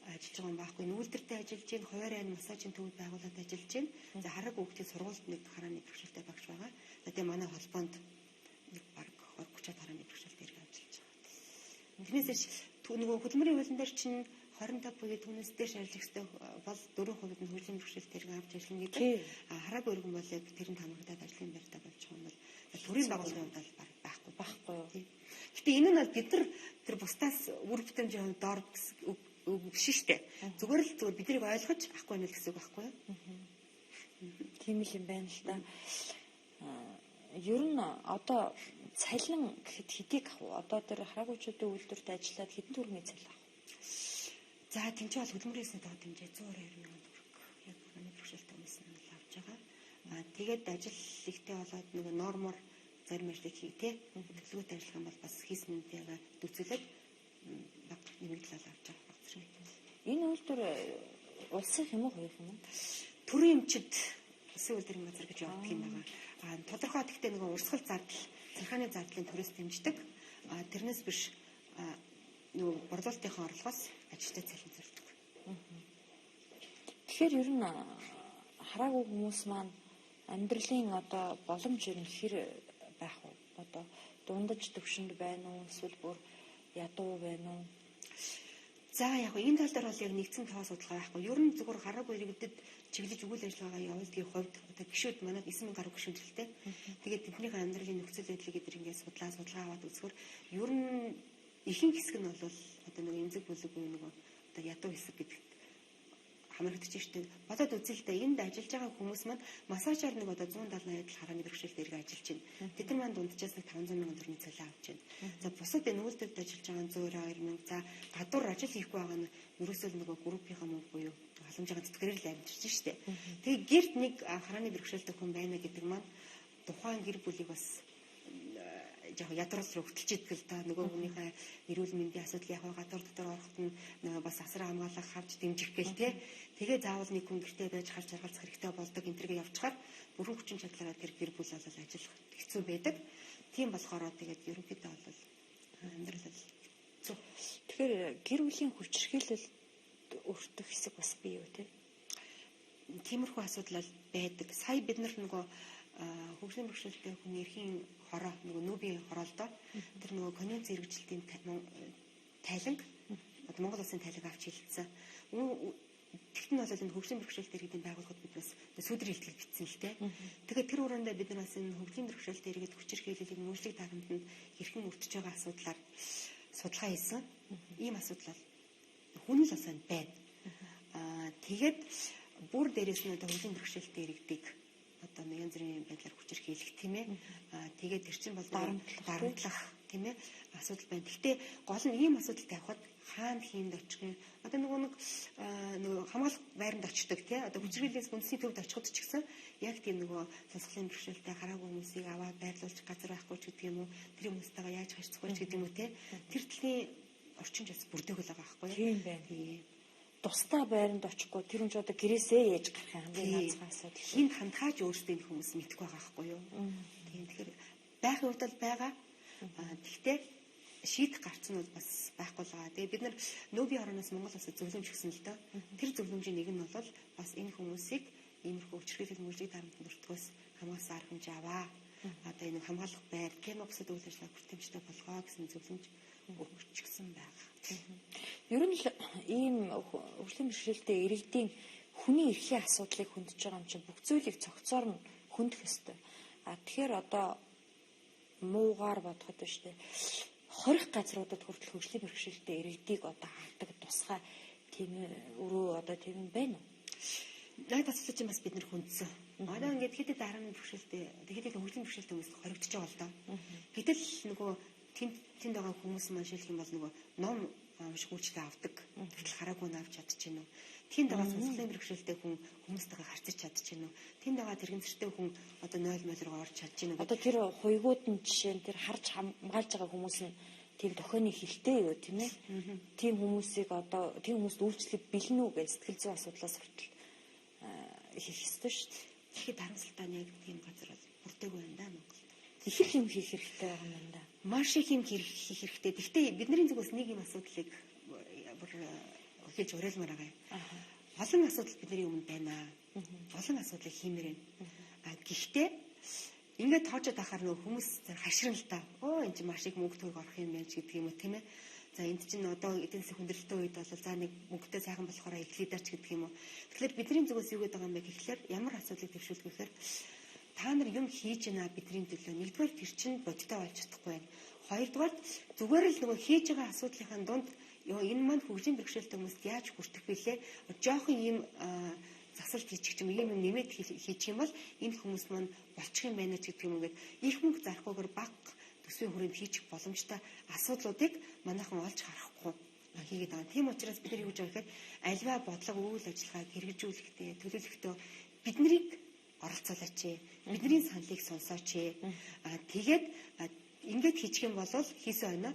ажиллаж байгаа юм байхгүй. Үйлдвэртээ ажиллаж байна, хуваарь айн массажийн төвд байгуулад ажиллаж байна. За хараг хүүхдийн сургуульд нэг харааны бэрхшээлтэй багш байгаа. За тэгээ манай холбоонд нэг баг 20 30-аад харааны бэрхшээлтэй иргэн ажиллаж байгаа. Тэрнээс нөгөө хөдөлмөрийн хуулийн дээр чинь 25 буюу түүнээс дээш ажиллах ёстой бол 4% нь хөгжлийн бэрхшээлтэй иргэн авч ажиллана гэдэг. А хараагүй иргэн бол яг тэрэнд хамрагдаад ажлын байртай болж байгаа юм бол төрийн байгууллагын хувьд бол байхгүй
байхгүй юу.
Гэтэ энэ нь бол бид нар тэр бусдаас үр бүтээмжийн хувьд доор үг биш шүү дээ. Зүгээр л зүгээр биднийг ойлгож авахгүй байна л гэсэн үг байхгүй юу?
Тийм л юм байна л да. Ер нь одоо цалин гэхэд хэдийг авах вэ? Одоо тэр хараагүйчүүдийн үйлдвэрт ажиллаад хэдэн төгрөгийн цалин авах вэ?
За тэнцээ бол хөдөлмөрийн доод хэмжээ 122 мянган төгрөг яг харааны бэрхшээлтэй хүмүүс нь авч байгаа. Аа тэгээд ажил ихтэй болоод нөгөө нормоор зарим ажлыг хий те төлөвлөгөөтэй ажиллах юм бол бас хийсэн юмтайгаа дүүцүүлээд баг нэмэгдэл авч байгаа баг зэрэг.
Энэ үйлдвэр улсын юм уу хувийн юм уу?
Төрийн эмчид улсын үйлдвэрийн газар гэж явдаг юм байгаа. Аа тодорхой гэхдээ нөгөө урсгал зардал, цахилгааны зардлын төрөөс дэмждэг. Аа тэрнээс биш нөгөө борлуулалтынхаа орлогоос ажилтаа цалин төлдөг.
Тэгэхээр ер нь хараагүй хүмүүс маань амьдралын одоо боломж ер нь хэр байх вэ? Одоо дундаж төвшөнд байна уу? Эсвэл бүр ядуу байна уу?
За яг энэ тал дээр бол яг нэгдсэн тоо судалгаа байхгүй. Ер нь зүгээр хараагүй иргэдэд чиглэж үйл ажиллагаагаа явуулдгийн хувьд одоо гишүүд манад 9,000 гаруй гишүүн төрөлтэй. Тэгээд тэднийхээ амьдралын нөхцөл байдлыг эдгээр ингээд судалгаа аваад үзэхээр ер нь ихэнх хэсэг нь бол одоо нэг эмзэг бүлэг буюу нөгөө одоо ядуу хэсэг гэдэгт хамрагдаж штэ. Бодоод үзэл дээ, энд ажиллаж байгаа хүмүүс маань массажаар нэг одоо 170 80 тал харааны бэрхшээлтэй эргээ ажиллаж байна. Тэд нар маань дунджаас нэг 500 мянган төгрөгийн цалин авч байна. За бусад энэ үйлдвэрт ажиллаж байгаа нь 192 мянга. За гадуур ажил хийхгүй байгаа нь ерөөсөө л нөгөө группийнхаа мөнгө буюу халамжийн тэтгэрээр л амьдарч штэ. Тэгээ гэрт нэг харааны бэрхшээлтэй хүн байна гэдэг маань тухайн гэр бүлийг бас яг ядрал руу хөтөлж идэг л да. Нөгөө хүнийхээ эрүүл мэндийн асуудал яг гадуур дотор ороход нь бас асар хамгаалах авч дэмжих гээл те. Тэгээ заавал нэг хүн гэртээ байж харж харгалзах хэрэгтэй болдог энэ төргээ явчихаар бүрэн хүчин чадлаараа тэр гэр бүл бол ажиллах хэцүү байдаг. Тийм болохоор тэгээд ерөнхийдөө бол амьдрал хэцүү.
Тэгэхээр гэр бүлийн хүчирхийлэл өртөх хэсэг бас бий юу те?
Тиймэрхүү асуудал байдаг. Сая бид нар нөгөө хөгжлийн бэрхшээлтэй хүний эрхийн хороо нөгөө нүүбийн хороо л доо. Тэр нөгөө конвенц хэрэгжилтийн тайланг одоо Монгол улсын тайланг авч хэлсэн. Тэгтэн бол энэ хөгжлийн бэрхшээлтэй иргэдийн байгууллагад бид бас сүүдрийн илтгэл бичсэн л дээ. Тэгэхээр тэр өрөөндөө бид нар бас энэ хөгжлийн бэрхшээлтэй иргэд хүчирхийллийг мөржлөг дарамтанд хэрхэн өртөж байгаа асуудлаар судалгаа хийсэн. Ийм асуудал хүн л бас байна. Тэгээд бүр дээрээс нь одоо хөгжлийн бэрхшээлтэй иргэдийг одоо нэг янз бүрийн байдлаар хүчирхийлэх тийм ээ. Тэгээд тэр чинь бол дарамтлах тийм ээ асуудал байна. Гэхдээ гол нь ийм асуудал тавихад хаана хийнд очих юм. Одоо нөгөө нэг нөгөө хамгаалах байранд очдог тий. Одоо хүчирхийллээс үндэсний төвд очиход ч гэсэн яг тийм нөгөө сонсголын бэрхшээлтэй хараагүй хүмүүсийг аваад байрлуулж газар байхгүй ч гэдэг юм уу. Тэр хүмүүстэйгээ яаж харьцах вэ ч гэдэг юм уу тий. Тэр төрлийн орчин ч бас бүрдээг л байгаа байхгүй юу.
Тийм байна. Тийм. Тусдаа байранд очихгүй тэр хүн ч одоо гэрээсээ яаж гарах юм хамгийн наацхан асуудал.
Хинт хандхаач өөрсдөө энэ хүмүүс мэдэхгүй байгаа байхгүй юу. Тийм тэгэхээр байх хувьд бол байгаа. Тэгтээ шийдэх гарц нь бол бас байхгүй л байгаа. Тэгээ бид нар нүүбийн орноос Монгол улсад зөвлөмж өгсөн л дөө. Тэр зөвлөмжийн нэг нь бол бас энэ хүмүүсийг иймэрхүү хүчирхийлэл мөржиг дарамтанд өртгөөс хамгаалсан арга хэмжээ аваа. Одоо энэ хамгаалах байр тийм бусад үйл ажиллагаа хүртээмжтэй болгоо гэсэн зөвлөмж өгчихсөн байгаа.
Ер нь л ийм хөгжлийн бэрхшээлтэй иргэдийн хүний эрхийн асуудлыг хөндөж байгаа юм чинь бүх зүйлийг цогцоор нь хөндөх ёстой. А тэгэхээр одоо муугаар бодоход ба штэ хорих газруудад хүртэл хөгжлийн бэрхшээлтэй иргэдийг одоо авдаг тусгай тийм өрөө одоо тийм байна уу?
Наад асуудал чинь бас бид нар хөндсөн. Одоо ингээд хэд хэд харааны бэрхшээлтэй хэд хэд хөгжлийн бэрхшээлтэй хүмүүс хоригдож байгаа л доо. Гэтэл нөгөө тэнд байгаа хүмүүс маань шилэх юм бол нөгөө ном унших үйлчлээ авдаг. Тэгтэл хараагүй нь авч чадчихэв үү? Тэнд байгаа сонсголын бэрхшээлтэй хүн хүмүүстэйгээ харьцаж чадчихэв үү? Тэнд байгаа тэрэгцэртэй хүн одоо 0 мол руу орж чадчихэв үү?
Одоо тэр хуйгууд нь жишээ нь тэр харж хамгаалж байгаа хүмүүс нь тийм тохионы хилтэй юу тийм ээ? Тийм хүмүүсийг одоо тийм хүмүүст үйлчлэг бэлнэ үү гэж сэтгэл зүйн асуудлаас хүртэл хийх ёстой шүү дээ.
Тэгэхээр харамсалтай нь яг тийм газар бол бүрдээгүй байна да Монголд.
Их л юм хийх хэрэгтэй байгаа юм да.
Маш их юм хийх хэрэгтэй. Гэхдээ бидний зүгээс нэг юм асуудлыг бүр хэлж уриалмаар байгаа юм. Олон асуудал бидний өмнө байна. Олон асуудлыг хиймээр байна. А гэхдээ ингээд тоожод ахаар нөгөө хүмүүс хашгирна л та. Оо энэ чинь маш их мөнгө төгрөг орох юм байна ч гэдэг юм уу тийм ээ. За энд чинь одоо эдийн засгийн хүндрэлтэй үед бол за нэг мөнгөтэй сайхан болохоор эхлэе даа ч гэдэг юм уу. Тэгэхээр бидний зүгээс юу гэдэг байгаа юм бэ гэхлээр ямар асуудлыг дэвшүүлэх вэ гэхээр та нар юм хийж байна бидний төлөө. Нэгдүгээр тэр чинь бодиттой болж чадахгүй байна. Хоёрдугаар зүгээр л нөгөө хийж байгаа асуудлынхаа дунд ёо энэ маань хөгжлийн бэрхшээлтэй хүмүүст яаж хүртэх вүлээ? Жохон ийм засалт хийчих юм ийм юм нэмээд хийчих юм бол энэ хүмүүс маань болчих юм байна ч гэдэг юм ингээд их мөнгө зарахгүйгээр баг төсвийн хүрээнд хийчих боломжтой асуудлуудыг манайхан олж харахгүй хийгээд байгаа. Тийм учраас бид нар юу гэж байгаа гэхээр альва бодлого үйл ажиллагааг хэрэгжүүлэхдээ төлөөлөхдөө биднийг оролцоолооч, бидний саналыг сонсооч. Тэгээд ингээд хийчих юм бол хийсэн ойноо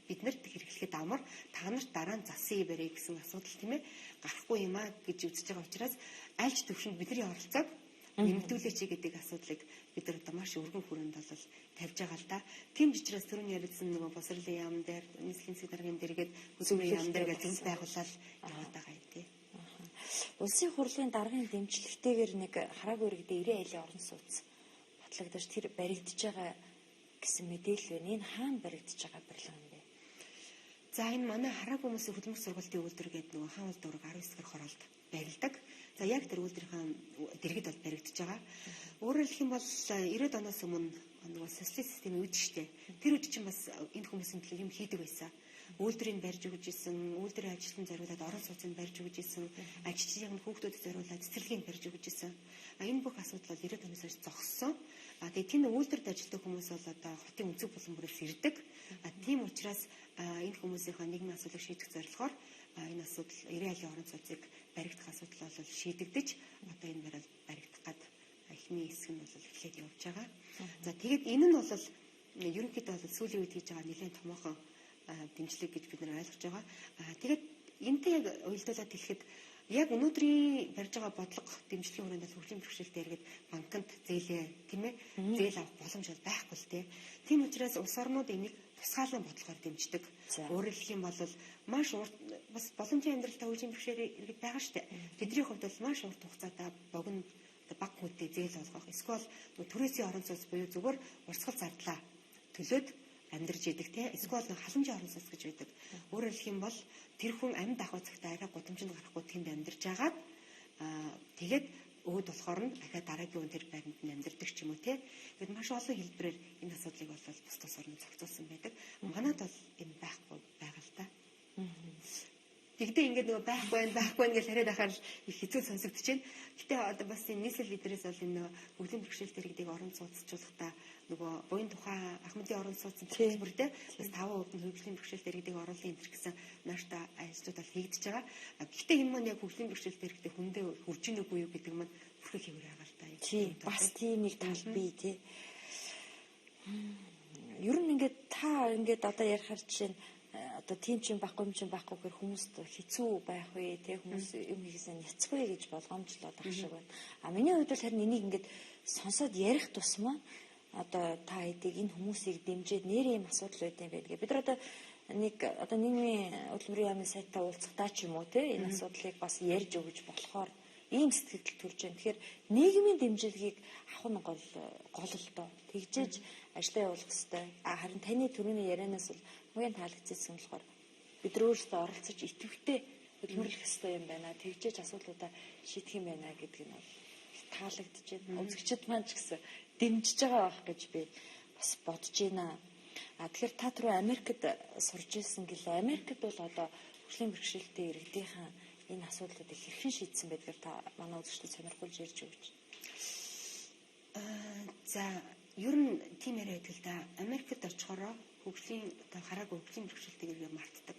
бид нарт хэрэглэхэд амар, та нарт дараа нь зассан юм гэсэн асуудал тийм ээ гарахгүй юм а гэж үзэж байгаа учраас альч төвшөнд бидний оролцоог нэмэгдүүлээч гэдэг асуудлыг бид нар одоо маш өргөн хүрээнд бол тавьж байгаа л да. Тийм ч учраас түрүүний ярилцсан нөгөө босрлын яам дээр, нийслэлийн засгийн даргын дэргэд хөдөлмөрийн яам дээр гэж зөвлөлт байгуулаад яваад байгаа юм тий.
Улсын хурлын даргын дэмжлэгтэйгээр нэг хараагүй иргэдээ 90 айлын орон сууц батлагдаж тэр баригдаж байгаа гэсэн мэдээлэл байна. Энэ хаана баригдаж байгаа барилга юм бэ?
За, энэ манай хараагүй хүмүүсийн хөдөлмөр сургалтын үйлдвэр гэдэг нөгөө Хаан уул дүүрэг 19 дахь хороолд барилдаг. За, яг тэр үйлдвэрийн дэргэд бол баригдаж байгаа. Өөрөөр хэлэх юм бол 90-ад оноос өмнө нөгөө социалист системийн үед шүү дээ. Тэр үед чинь бас энэ хүмүүсийн төлөө юм хийдэг байсан. Үйлдвэрийг барьж өгч исэн, үйлдвэрийн ажилтнанд зориулаад орон сууцыг барьж өгч исэн, ажилчдын хүүхдүүдэд зориулаад цэцэрлэгийг барьж өгч исэн. А энэ бүх асуудал бол 90-ад оноос хойш зогссон. А тэгээ тэнд үйлдвэрт ажилладаг хүмүүс бол одоо хотын өнцөг булан бүрээс ирдэг. А тийм учраас энэ хүмүүсийнхаа нийгмийн асуудлыг шийдэх зорилгоор энэ асуудал 90 айлын орон сууцыг баригдах асуудал бол шийдэгдэж, одоо энэ барайл баригдах гад эхний хэсэг нь бол эхлээд явж байгаа. За, тэгээд энэ нь бол ерөнхийдөө бол сүүлийн үед хийж байгаа нэлээд томоохон дэмжлэг гэж бид нар ойлгож байгаа. Тэгээд энэтэй яг уялдуулаад хэлэхэд яг өнөөдрийн барьж байгаа бодлого дэмжлэгийн хүрээнд бол хөгжлийн бэрхшээлтэй иргэд банкнд зээлээ, тийм ээ, зээл авах боломж бол байхгүй л дээ. Тийм учраас улс орнууд энийг тусгаалan бодлогоор дэмждэг. Өөрөөр хэлэх юм бол маш урт бас боломжийн амьдралтай хөгжлийн бэрхшээлтэй иргэд байгаа шүү дээ. Тэдний хувьд бол маш урт хугацаатай богино бага хүнтэй зээл олгох. Эсвэл түрээсийн орон сууц буюу зүгээр урсгал зардлаа төлөөд амьдарч идэг те. Эсвэл нэг халамжийн орон сууц гэж байдаг. Өөрөөр хэлэх юм бол тэр хүн амьд авах цагтаа арай гудамжинд гарахгүй тэнд амьдарч агаад тэгээд өөд болохоор нь ахаа дараагийн үн тэр байранд нь амьдардаг ч юм уу те. Тэгэд маш олон хэлбэрээр энэ асуудлыг бол бус тус орн зохицуулсан байдаг. Манад бол энэ байхгүй байгаа л та. Тэгдээ ингээд нөгөө байхгүй байх, байхгүй гэж яриад байхаар их хэцүү сонсогдож байна. Гэтэ одоо бас энэ нийслэл лидерээс бол энэ хөгжлийн бэрхшээлтэй иргэдийг орон сууцчлахдаа нөгөө буян тухайн Ахмадын орон сууцны төлбөртэй бас 5% нь хөгжлийн бэрхшээлтэй иргэдийг оруулах энэ гэсэн нааштай ажлууд бол хийгдэж байгаа. Гэхдээ энэ маань яг хөгжлийн бэрхшээлтэй иргэдийг хүндээ хүрж ийн үгүй юу гэдэг маань бүрхэг хэвээр байгаа л та.
Тий, бас тийм нэг тал бий тий. Ер нь ингээд та ингээд одоо ярихаар жишээ нь одоо тийм ч юм байхгүй юм чинь байхгүй гэхээр хүмүүст хэцүү байх вэ те, хүмүүс юм хийхээсээ няцгүй гэж болгоомжлоод ах шиг байна. А миний хувьд бол харин энийг ингээд сонсоод ярих тусмаа одоо та хэдийг энэ хүмүүсийг дэмжиж нэрээ юм асуудал байд юм байна гэ. Бид нар одоо нэг одоо нийгмийн хөдөлмөрийн яамны сайтаа уулзахдаа ч юм уу те, энэ асуудлыг бас ярьж өгөж болохоор ийм сэтгэл төрж байна. Тэгэхээр нийгмийн дэмжлэгийг авах нь гол гол л доо. Тэгжээж ажлаа явуулах хэвээр. А харин таны түрүүний ярианаас бол хамгийн таалагдсан нь болохоор бид нар өөрсдөө оролцож идэвхтэй хөдөлмөрлөх ёстой юм байна. Тэгжээж асуудлуудаа шийдэх юм байна гэдэг нь бол таалагдж байна. Үзэгчд маань ч гэсэн дэмжиж байгаа байх гэж би бас бодож байна. А тэгэхээр та түрүү Америкт сурж исэн гэлээ. Америкт бол одоо хөгжлийн бэрхшээлтэй иргэдийнхэн энэ асуудлуудыг хэрхэн шийдсэн байдгаар та манай үзэгчдэд сонирхуулж ярьж өгч.
За, ер нь тийм яриа байдаг л да. Америкт очихороо хөгжлийн одоо хараагүй хөгжлийн бэрхшээлтэй иргэд мартдаг.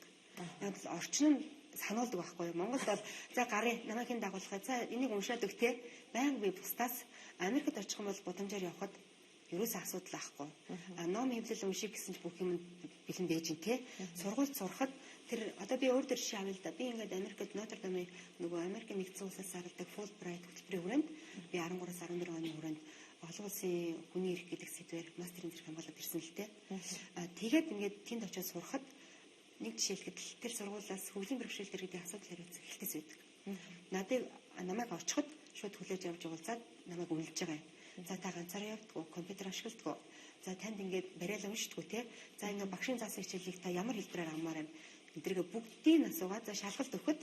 Яг л орчин нь сануулдаг байхгүй юу? Монголд бол за гарын намайг хэн дагуулах вэ? За энийг уншаад өг те. Баян би бусдаас Америкт очих юм бол гудамжаар явхад ерөөсөө асуудал байхгүй. А ном хэвлэл унших гэсэн ч бүх юм бэлэн байж гин те. Сургуульд сурахад тэр одоо би өөр дөр жишээ авъя л да. Би ингээд Америкт Нотр Дамын нөгөө Америкийн нэгдсэн улсаас зарладаг Fulbright хөтөлбөрийн хүрээнд би 13-аас 14 оны хүрээнд олон улсын хүний эрх гэдэг сэдвээр мастерын зэрэг хамгаалаад ирсэн л те. А тэгээд ингээд тэнд очиод сурахад нэг жишээлхэд тэр сургуулиас хөгжлийн бэрхшээлтэй иргэдийн асуудал хариуцсан хэлтэс байдаг. Надыг намайг очиход шууд хүлээж авч уулзаад намайг үнэлж байгаа юм. За та ганцаараа явдггүй, компьютер ашигладаг. За танд ингээд бариалаа уншдаггүй те. За ингээд багшийн заасан хичээлийг та ямар хэлбэрээр авмаар юм. Эдрэгээ бүгдийг асуугаад за шалгалт өгөхөд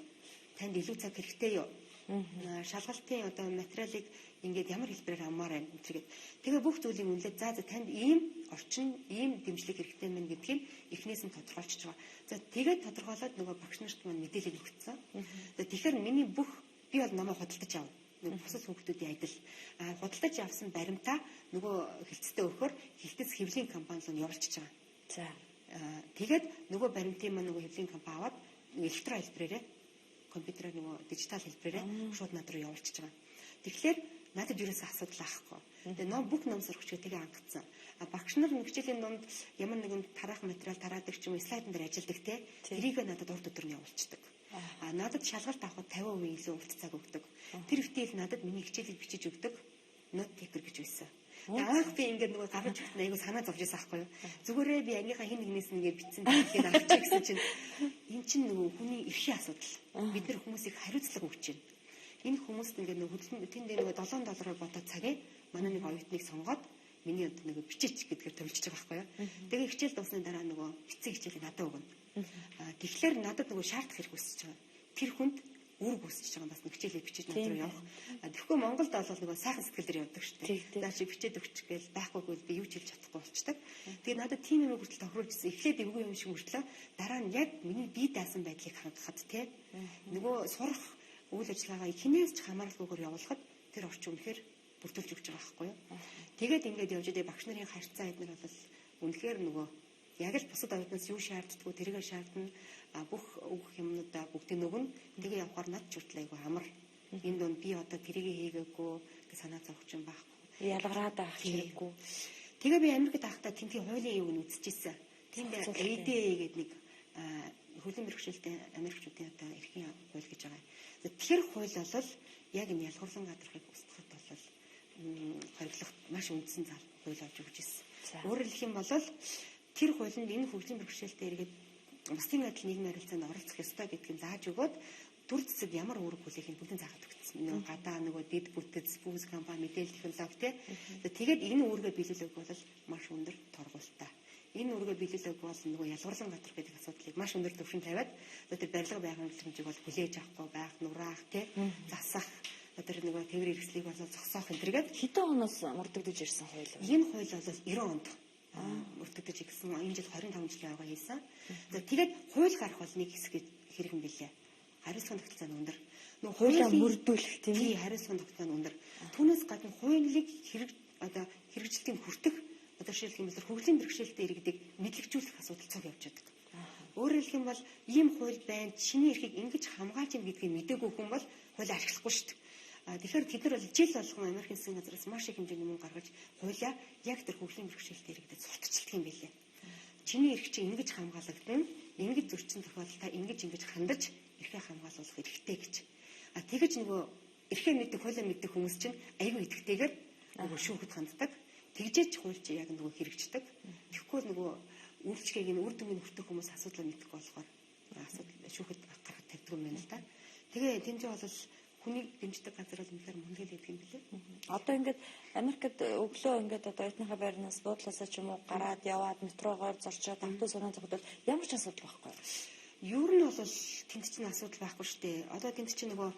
танд илүү цаг хэрэгтэй юу? Шалгалтын одоо материалыг ингээд ямар хэлбэрээр авмаар байна гэдэргээд. Тэгээ бүх зүйлийг үнэлээд за за танд ийм орчин, ийм дэмжлэг хэрэгтэй мэн гэдгийг эхнээс нь тодорхойлчихж байгаа. За тэгээд тодорхойлоод нөгөө багш нарт маань мэдээлэл өгсөн. За тэгэхээр миний бүх би бол намайг худалдаж авна. Нөгөө бусад хүүхдүүдийн адил худалдаж авсан баримтаа нөгөө хилцтэй өгөхөөр хилтэс хэвлийн компани руу явуулчихж байгаа.
За
тэгээд нөгөө баримтын маань нөгөө хэвлийн компани аваад электрон хэлбэрээрээ компьютерээр нөгөө дижитал хэлбэрээрээ шууд над руу явуулчихж байгаа. Тэгэхээр надад юуроос асуудал аахгүй. Тэгээ ном бүх ном сурагчид тэгээ хангацсан. А багш нар хичээлийн дунд ямар нэгэн тараах материал тараадаг ч юм уу слайдан дээр ажилладаг те. Тэрийг надад урд өдөр нь явуулчихдаг. А надад шалгалт авахд 50% илүү урт цаг өгдөг. Тэр битэл надад миний хичээлийг бичиж өгдөг note taker гэж байсан. Анх би ингээд нөгөө гаргаж өгсөн айгу санаа зовж байсан аахгүй юу. Зүгээрээ би ангийнхаа хин нэгнээс ингээд бичсэн тэгэхээр авчих гэсэн чинь эн чинь нөгөө хүний эрхийн асуудал. Бид нар хүмүүсийг хариуцлага өгч байна. Энэ хүмүүст ингээд нөгөө хөдөлмөр тэнд нөгөө 7 доллараар бодоод цагийг манай нэг оюутныг сонгоод миний өд нөгөө бичээч гэдгээр төлжиж байгаа байхгүй юу. Тэгээ хичээл дуусны дараа нөгөө бичсэн хичээлийг надад өгнө. Тэгэхээр надад нөгөө шаардах хэрэг үүсэж байгаа. Тэр хүнд үүрэг үүсэж байгаа бас нэг хичээлээ бичиж над руу явах. Тэгэхгүй Монголд бол нөгөө сайхан сэтгэл дээр явдаг шүү дээ. За чи бичээд өгч гээл байхгүй бол би юу ч хэлж чадахгүй болчдаг. Тэгээ надад тийм юм хүртэл тохируулж ирсэн. Эхлээд эвгүй юм шиг мөртлөө дараа нь яг миний бие даасан байдлыг хангахад те нөгөө сурах үйл ажиллагаагаа хинээс ч хамааралгүйгээр явуулахад тэр орчин үнэхээр бүрдүүлж өгч байгаа байхгүй юу. Тэгээд ингээд явж байгаа багш нарын харьцаа эднэр бол үнэхээр нөгөө яг л бусад оюутнаас юу шаарддаггүй тэрийгэ шаардна. Бүх өгөх юмнуудаа бүгдийг нөгөн. Тэгээ явахаар над ч хүртэл айгүй амар. Энэ дунд би одоо тэрийгэ хийгээгүй гэж санаа зовх юм байхгүй.
Ялгараад байх хэрэггүй.
Тэгээ би Америкт байхдаа тентхийн хуулийн юуг нь үзчихсэн. Тэнд ADA гэдэг нэг хөлөн бэрхшээлтэй Америкчуудын одоо эрхийн хууль гэж байгаа. Тэр хууль бол яг энэ ялгуурлан гадрахыг устгахад бол хориглох маш үндсэн зал хууль олж өгч ирсэн. Өөрөөр хэлэх юм бол тэр хуулинд энэ хөгжлийн бэрхшээлтэй иргэд бусдын адил нийгмийн харилцаанд оролцох ёстой гэдгийг зааж өгөөд төр зэсэг ямар үүрэг хүлээх нь бүгдийг заагаад өгсөн. Нөгөө гадаа нөгөө дэд бүтэц, бүс компани, мэдээлэл технологи те. Тэгээд энэ үүргээ биелүүлэх бол маш өндөр торгуултай. Энэ үүргээ биелүүлэх бол нөгөө ялгуурлан гадрах гэдэг асуудлыг маш өндөр түвшинд тавиад тэр барилга байгууламжийг бол хүлээж авахгүй байх, нураах те, засах тэр нөгөө тээврийн хэрэгслийг бол зогсоох энэ төргээд
хэдэн оноос мөрдөгдөж ирсэн хууль вэ?
Энэ хууль бол 90 онд мөрдөгдөж ирсэн. Энэ жил 25 жилийн арга хийсэн. За тэгээд хууль гарах бол нэг хэсэг хэрэг юм билээ. Хариуцлагын тогтолцоо нь өндөр.
Нөгөө хуулиа мөрдүүлэх тийм
ээ. Хариуцлагын тогтолцоо нь өндөр. Түүнээс гадна хуулийг хэрэг одоо хэрэгжилтийг хүртэх одоо жишээлх юм бол хөгжлийн бэрхшээлтэй иргэдийг мэдлэгжүүлэх асуудал цог явж байдаг. Өөрөөр хэлэх юм бол ийм хууль байна, чиний эрхийг ингэж хамгаалж ийн гэдгийг мдээгүй хүн бол хууль ашиглахгүй шүү дээ. Тэгэхээр тэд нар бол жил болгон Америк нэгдсэн газраас маш их хэмжээний мөнгө гаргаж хуулиа яг тэр хөгжлийн бэрхшээлтэй иргэдэд сурталчилдаг юм билээ. Чиний эрх чинь ингэж хамгаалагдана, ингэж зөрчсөн тохиолдолд та ингэж ингэж хандаж эрхээ хамгаалуулах эрхтэй гэж. Тэгэж нөгөө эрхээ мэддэг, хуулиа мэддэг хүмүүс чинь айгүй идэвхтэйгээр нөгөө шүүхэд ханддаг. Тэгжээч хууль чи яг нөгөө хэрэгждэг. Тэгэхгүй нөгөө үйлчлэгийг нь үр дүнгийн хүртэх хүмүүс асуудлаа мэдэхгүй болохоор асуудал шүүхэд гаргаж тавьдаг юм байна л да. Тэгээ тэмцээ бол хүнийг дэмждэг газар бол үнэхээр мундаг л гэдэг юм билээ.
Одоо ингээд Америкт өглөө ингээд одоо оюутныхаа байрнаас буудлаасаа ч юм уу гараад яваад метрогоор зорчоод автобус унаа зогдвол ямар ч асуудал байхгүй.
Ер нь бол тэнд чинь асуудал байхгүй шүү дээ. Одоо тэнд чинь нөгөө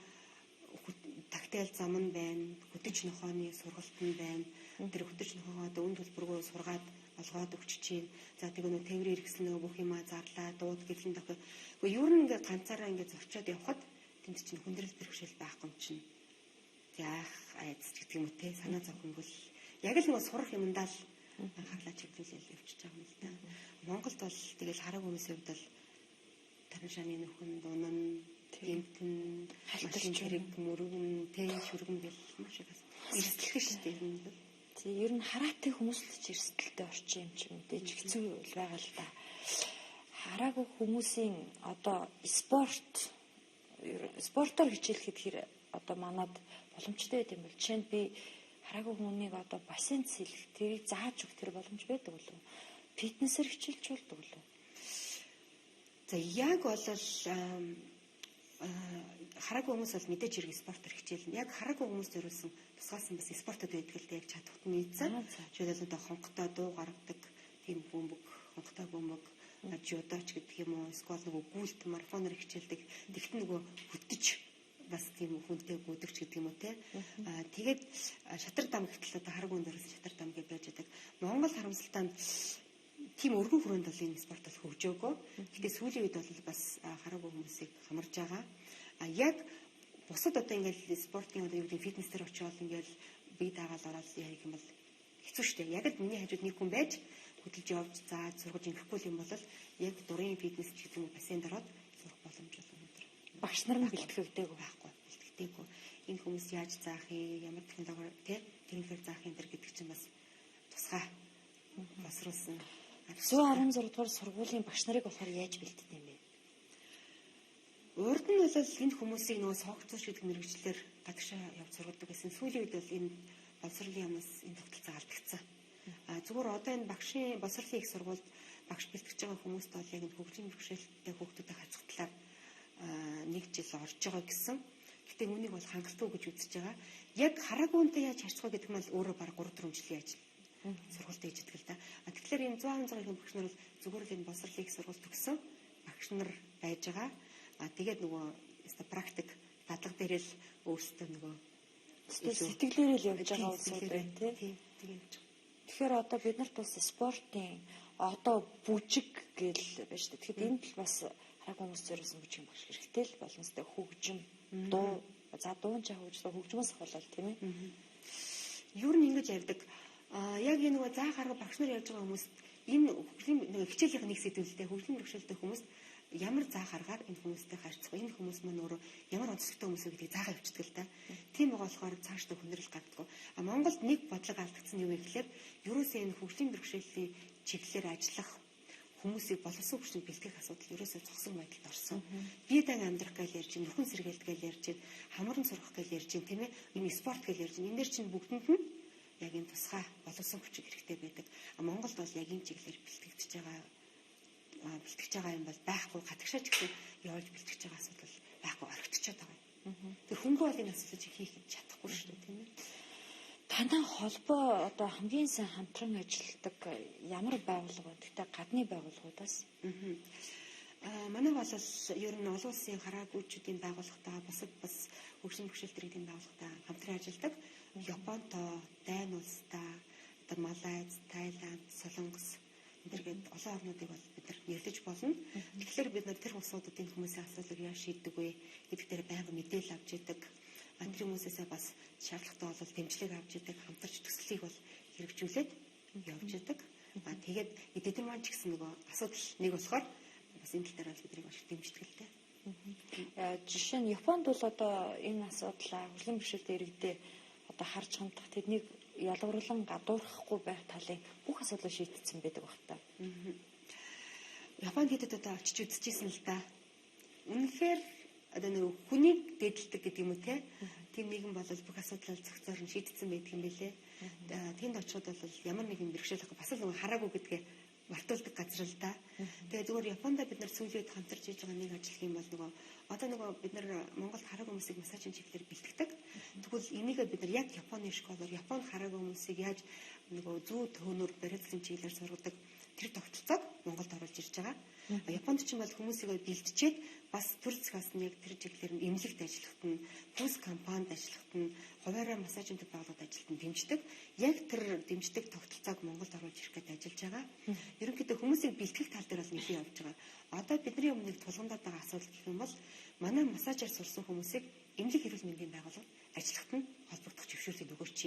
тагтайл зам нь байна, хөтөч нохооны сургалт нь байна. Тэр хөтөч нохоогоо одоо үн төлбөргүй сургаад олгоод өгч чинь. За тэгээ нөгөө тээврийн хэрэгсэл нөгөө бүх юмаа зарлаа, дууд гэрлэн дохио. Гэхдээ ер нь ингээд ганцаараа ингээд зорчоод явхад тэнд чинь хүндрэл бэрхшээл байхгүй юм чинь. Яах айдас гэдэг юм уу те санаа зовх юм бол яг л нөгөө сурах юмдаа л анхаарлаа чиглүүлэл явчихж байгаа юм л да. Монголд бол тэгэл хараг хүмүүсийн хувьд бол тараншааны нөхөн, дунан, гэмтэн, машин хэрэг, мөргөн, тэ шүргэн гэл маш их эрсдэлтэй шүү дээ ер нь.
Тий, ер нь хараатай хүмүүс л ч эрсдэлтэй орчин юм чи мэдээж хэцүү байгаа л да. Хараагүй хүмүүсийн одоо спортоор хичээлэхэд хэр одоо манад боломжтой байт юм бол жишээ нь би хараагүй хүмүүнийг одоо бассейн сэлэх тэрийг зааж өгөх тэр боломж байдаг болов уу? Фитнесээр хичээлж болдог болов уу?
За яг бол хараагүй хүмүүс бол мэдээж хэрэг спортоор хичээлнэ. Яг хараагүй хүмүүс зориулсан тусгаалсан бас спортод байдаг л дээ яг чадварт нийцсэн. Жишээлбэл одоо хонхтой дуу гаргадаг тийм бөмбөг, хонхтой бөмбөг, жудоч гэдэг юм уу, эсвэл нөгөө гүйлт марафоноор хичээлдэг. Тэгтэн нөгөө хөтөч бас тийм хүнтэй гүдэгч гэдэг юм уу те. Тэгээд шатар дам гэтэл одоо хараагүй зориулсан шатар дам гэж байж байдаг. Монгол харамсалтай нь тийм өргөн хүрээнд бол энэ спорт бол хөгжөөгөө. Гэтэ сүүлийн үед бол бас хараагүй хүмүүсийг хамарж байгаа. Яг бусад одоо ингээл спортын одоо юу гэдэг фитнес дээр очиод ингээл бие дагаал ороод яах юм бол хэцүү шүү дээ. Яг л миний хажууд нэг хүн байж хөдөлж явж зааж сургаж ингэхгүй юм бол яг дурын фитнес ч гэдэг юм уу бассейнд ороод сурах боломж бол өндөр.
Багш нар нь бэлтгэгдээгүй
байхгүй. Бэлтгэдэггүй. Энэ хүмүүс яаж заах юм, ямар технологиор тий тэрнхээр заах юм дэр гэдэг чинь бас тусгай босруулсан.
116 дугаар сургуулийн багш нарыг болохоор яаж бэлддэг юм бэ?
Урд нь бол энэ хүмүүсийг нөгөө согцууш гэдэг мэрэгчлэр гадагшаа явж сургадаг байсан. Сүүлийн үед бол энэ боловсролын яамнаас энэ тогтолцоо алдагдсан. Зүгээр одоо энэ багшийн боловсролын их сургуульд багш бэлтгэж байгаа хүмүүст бол яг энэ хөгжлийн бэрхшээлтэй хүүхдүүдэд харьцах талаар нэг жил орж байгаа гэсэн. Гэтэ үүнийг бол хангалтгүй гэж үзэж байгаа. Яг хараагүйнтэй яаж харьцах вэ гэдэг нь бол өөрөө бараг 3-4 жилийн ажил. Сургуультай хийж идэг л да. Тэгэхээр энэ 116 их багш нар бол зүгээр л энэ боловсролын их сургууль төгссөн багш нар байж байгаа. А тэгээд нөгөө практик дадлага дээр л өөрсдөө нөгөө
сэтгэлээрээ л явж байгаа улсууд байна тий.
Тийм явж байгаа.
Тэгэхээр одоо бид нарт бас спортын одоо бүжиг гэл байна шүү дээ. Тэгэхээр энд л бас хараагүй хүмүүс зориулсан бүжгийн багш хэрэгтэй л болно сте хөгжим дуу за дуун чаа хөгжлөө хөгжмөөс ахуулаад тийм ээ.
Ер нь ингэж ярьдаг. А яг энэ нөгөө заа гарга багш нар явж байгаа хүмүүс энэ хөгжлийн нөгөө хичээлийнх нэг сэдвэлтэй хөгжлийн бэрхшээлтэй хүмүүс ямар заах аргаар энэ хүмүүстэй харьцах вэ? Энэ хүмүүс маань өөрөө ямар онцлогтой хүмүүс вэ гэдгийг заагаа явчихдаг л да. Тийм байгаа болохоор цаашдаа хүндрэл гардаг. А Монголд нэг бодлого алдагдсан юм гэхлээр ерөөсөө энэ хөгжлийн бэрхшээлийн чиглэлээр ажиллах хүмүүсийг боловсон хүчний бэлтгэх асуудал ерөөсөө зогсон байдалд орсон. Бие дан амьдрах гэж ярьж, нөхөн сэргээлт гэж ярьж, хамран сурах гэж ярьж, тийм ээ, энэ спорт гэж ярьж. Энэ дээр чинь бүгдэнд нь яг энэ тусгай боловсон хүчийг хэрэгтэй байдаг. А Монголд бол яг энэ чиглэлээр бэлтгэгдэж байгаа юм бол байхгүй, гадагшаа ч гэсэн явуулж бэлтгэж байгаа асуудал байхгүй орхигдчиход байгаа юм. Тэр хөнгө бол энэ асуудлыг хийх чадахгүй шүү дээ, тийм ээ.
Танай холбоо одоо хамгийн сайн хамтран ажилладаг ямар байгууллага вэ? Гэхдээ гадны байгууллагуудаас.
Манай бол ер нь олон улсын хараагүйчүүдийн байгууллагатай бусад бас хөгжлийн бэрхшээлтэй иргэдийн байгууллагатай хамтран ажилладаг. Японтой, Дани улстай, одоо Малайз, Таиланд, Солонгос энэ олон орнуудыг бол бид нар нэрлэж болно. Тэгэхээр бид нар тэр улсуудын хүмүүсийн асуудлыг яаж шийддэг вэ гэдэг дээр байнга мэдээлэл авч идэг. Тэр хүмүүсээсээ бас шаардлагатай бол дэмжлэг авч идэг, хамтарч төслийг бол хэрэгжүүлээд явж идэг. Тэгээд эдгээр маань ч гэсэн нөгөө асуудал нэг болохоор бас энэ тал дээр бол биднийг маш их дэмждэг л дээ.
Жишээ нь Японд бол одоо энэ асуудлаа хөгжлийн бэрхшээлтэй иргэдээ одоо харж хандах тэднийг ялгуурлан гадуурхахгүй байх талын бүх асуудлыг шийдсэн байдаг баг та.
Японд хэдэд одоо очиж үзчихсэн л да. Үнэхээр одоо нэг хүнийг дээдэлдэг гэдэг юм уу те. Тийм нэгэн бол бүх асуудлаа зохицоор нь шийдсэн байдаг юм билээ. Тэнд очиход бол ямар нэгэн бэрхшээл авах бас л нэг хараагүй гэдгээ мартуулдаг газар л да. Тэгээ зүгээр Япондо бид нар сүүлийн үед хамтарч хийж байгаа нэг ажил юм бол нөгөө одоо нөгөө бид нар Монголд хараагүй хүмүүсийг массажийн чиглэлээр бэлтгэдэг. Тэгвэл энийгээ бид нар яг Японы школоор Японд хараагүй хүмүүсийг яаж нөгөө зүү төөнөр барицлын чиглэлээр сургадаг тэр тогтолцоог Монголд оруулж ирж байгаа. Японд ч юм бол хүмүүсийг бэлтжээд бас төр зохиос нь яг тэр чиглэлээр нь эмнэлэгт ажиллахад нь, пүс компанид ажиллахад нь, хуваараа массажийн төв байгууллагад ажиллахад нь дэмждэг. Яг тэр дэмждэг тогтолцоог Монголд оруулж ирэх гээд ажиллаж байгаа. Ерөнхийдөө хүмүүсийг бэлтгэх тал дээр бол нэлээд явж байгаа. Одоо бидний өмнө нэг тулгамдаад байгаа асуудал гэх юм бол манай массажаар сурсан хүмүүсийг эмнэлэг эрүүл мэндийн байгууллагад ажиллахад нь холбогдох зөвшөөрлийг өгөөч.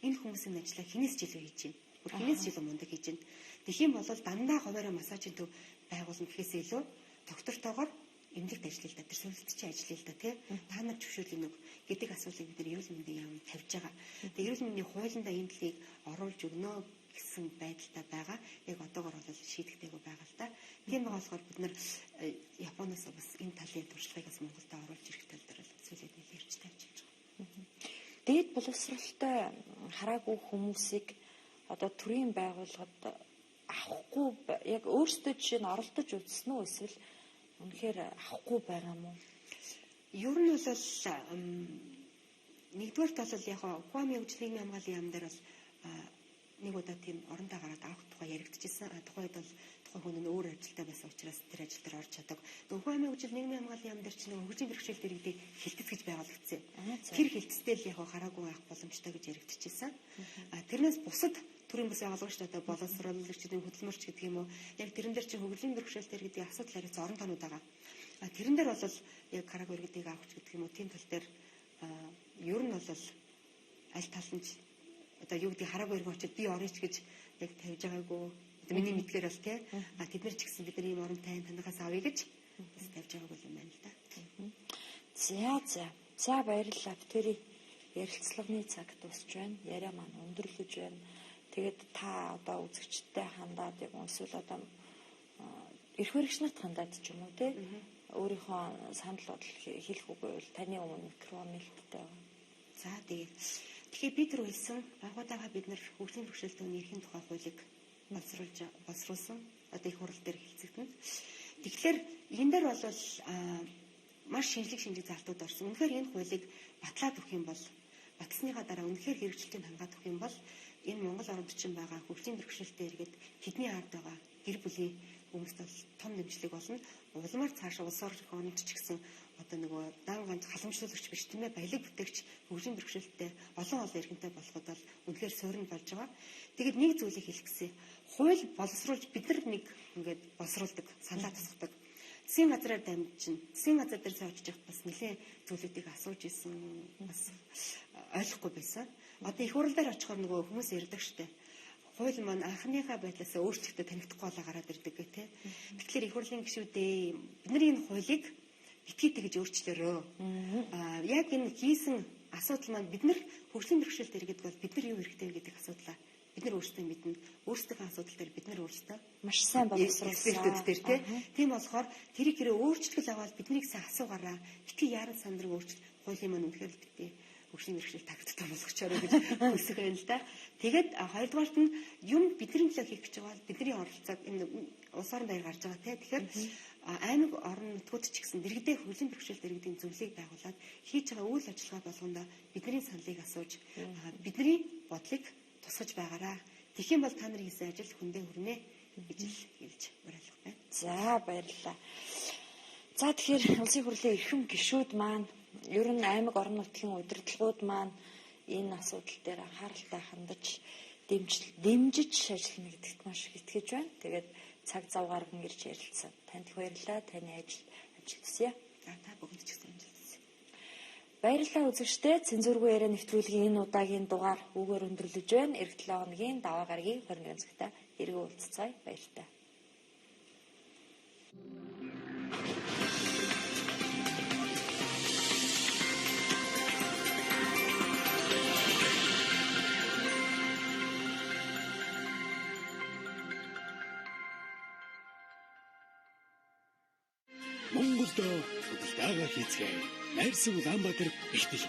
Энэ хүмүүсийн ажлаа хинээс ч илүү хийж байна. Бүр хинээс ч илүү мундаг хийж байна. Тэгэх юм бол дандаа хуваараа массажийн төв байгуулна гэхээс илүү доктортойгоор эмнэлэгт ажиллая л да. Тэр сүүлд чи ажиллая л да тий. Та нар зөвшөөрлийг өг гэдэг асуултыг бид нар эрүүл мэндийн яам тавьж байгаа. Тэгээ эрүүл мэндийн хуулиндаа энэ талыг оруулж өгнө гэсэн байдалтай байгаа. Яг одоогор бол шийдэгдээгүй байгаа л да. Тийм байгаа болохоор бид нар Японоос бас энэ талын туршлагыг бас Монголд оруулж ирэх тал дээр бол сүүлийн үед ярьж тавьж байгаа.
Дээд боловсралтай хараагүй хүмүүсийг одоо төрийн байгууллагад авахгүй яг өөрсдөө жишээ нь оролдож үзсэн үү эсвэл үнэхээр авахгүй байгаа юм уу?
Ер нь бол нэгдүгээр тал бол яг Ухааны хөгжлийн хамгааллын яам дээр бол нэг удаа тийм орондоо гараад авах тухай яригдчихсэн. Тухайн үед бол тухайн хүн нь өөр ажилтай байсан учраас тэр ажил дээр орж чадаг. Ухааны хөгжил нийгмийн хамгааллын яам дээр чинь хөгжлийн бэрхшээлтэй иргэдийг хилтэц гэж байгуулагдсан. Тэр хилтэцтэй л яг хараагүй байх боломжтой гэж яригдчихсэн. Тэрнээс бусад төрийн бас байгууллага шүү дээ. Боловсруулагч гэдэг хөдөлмөрч гэдэг юм уу. Яг тэрэн дээр чинь хөгжлийн бэрхшээлтэй иргэдийн асуудал яриц орон тонууд байгаа. Тэрэн дээр бол яг хараагүй иргэдийг авах гэдэг юм уу. Тийм тал дээр ер нь бол аль тал нь одоо юу гэдэг хараагүй иргэн очиод би орё ч гэж яг тавьж байгаагүй. Одоо миний мэдгээр бол тий. Тэд нар ч гэсэн бид нар ийм орон тань танахаас авъя гэж бас тавьж байгаагүй юм байна л да.
За за. За баярлалаа. Тэрий ярилцлагын цаг дуусч байна. Яриа маань өндөрлөж байна. Тэгээд та одоо үзэгчтэй хандаад яг эсвэл одоо эрх баригч нарт хандаад ч юм уу тий. Өөрийнхөө санал бодол хэлэх үг байвал таны өмнө микрофон нээлттэй байна.
За тэгээд тэгэхээр би түр хэлсэн анхудаага бид нар хөгжлийн бэрхшээлтэй хүний эрхийн тухай хуулийг боловсруулсан. Одоо их хурал дээр хэлцэгдэнэ. Тэгэхээр энэ дээр бол маш шинжлэх залтууд орсон. Үнэхээр энэ хуулийг батлаад өгөх юм бол батлсныхаа дараа үнэхээр хэрэгжилтийг хангаад өгөх юм бол энэ Монгол оронд чинь байгаа хөгжлийн бэрхшээлтэй иргэд тэдний ард байгаа гэр бүлийн хүмүүст бол том дэмжлэг болно. Улмаар цаашаа улс орон орнод ч гэсэн одоо нөгөө дан ганц халамжлуулагч биш тийм ээ, баялаг бүтээгч, хөгжлийн бэрхшээлтэй олон олон иргэнтэй болоход бол үнэхээр суурь нь болж байгаа. Тэгээд нэг зүйлийг хэлэх гэсэн. Хууль боловсруулж бид нар нэг ингээд боловсруулдаг, саналаа тусгадаг. Засгийн газраар дамжин. Засгийн газар дээр цаа очиж явахад бас нэлээд зүйлүүдийг асууж исэн, бас ойлгохгүй байсан. Одоо их хурал дээр очихоор нөгөө хүмүүс ярьдаг штэ. Хууль маань анхныхаа байдлаасаа өөрчлөлтөд танигдахгүй болоо гараад ирдэг гэх тээ. Тэгэхээр их хурлын гишүүдээ бидний энэ хуулийг битгий тэгж өөрчлөөрөө. Аа яг энэ хийсэн асуудал маань бид нар хөгжлийн бэрхшээлт иргэд бол бид нар юу хэрэгтэй вэ гэдэг асуудлаа бид нар өөрсдөө мэднэ. Өөрсдийнхөө асуудал дээр бид нар өөрсдөө
маш сайн боловсруулсан
экспертүүд дээр тий. Тийм болохоор тэрийг хэрэг өөрчлөлт аваад биднийг сайн асуугаараа битгий яаран сандраг өөрчлөлт хуулийн маань үнэхээр л битгий хөгжлийн бэрхшээл тагттай болгочоорой гэж хүсэх байна л да. Тэгээд хоёрдугаарт нь юм бидний төлөө хийх гэж байгаа бол бидний оролцоог энэ улс орон даяар гарч байгаа тий. Тэгэхээр аймаг орон нутгууд ч гэсэн дэргэдээ хөгжлийн бэрхшээлт иргэдийн зөвлөлийг байгуулад хийж байгаа үйл ажиллагаа болгондоо бидний саналыг асууж бидний бодлыг тусгаж байгаараа. Тэгэх юм бол та нарын хийсэн ажил хүндээ хүрнэ гэж хэлж уриалах байна.
За баярлалаа. За тэгэхээр улсын хурлын эрхэм гишүүд маань ер нь аймаг орон нутгийн удирдлагууд маань энэ асуудал дээр анхааралтай хандаж дэмжиж ажиллана гэдэгт маш их итгэж байна. Тэгээд цаг зав гарган ирж ярилцсан. Танд их баярлалаа. Таны ажил хүсье.
За та бүгд ч гэсэн амжилт хүсье.
Баярлалаа үзэгчдээ. Цензургүй яриа нэвтрүүлгийн энэ удаагийн дугаар үүгээр өндөрлөж байна. Эх 7 хоногийн даваа гарагийн 21 цагта эргэн уулзцаая. Баяртай.
Монголд худалдаагаа хийцгээе. Найрсаг Улаанбаатар их дэлгүүр.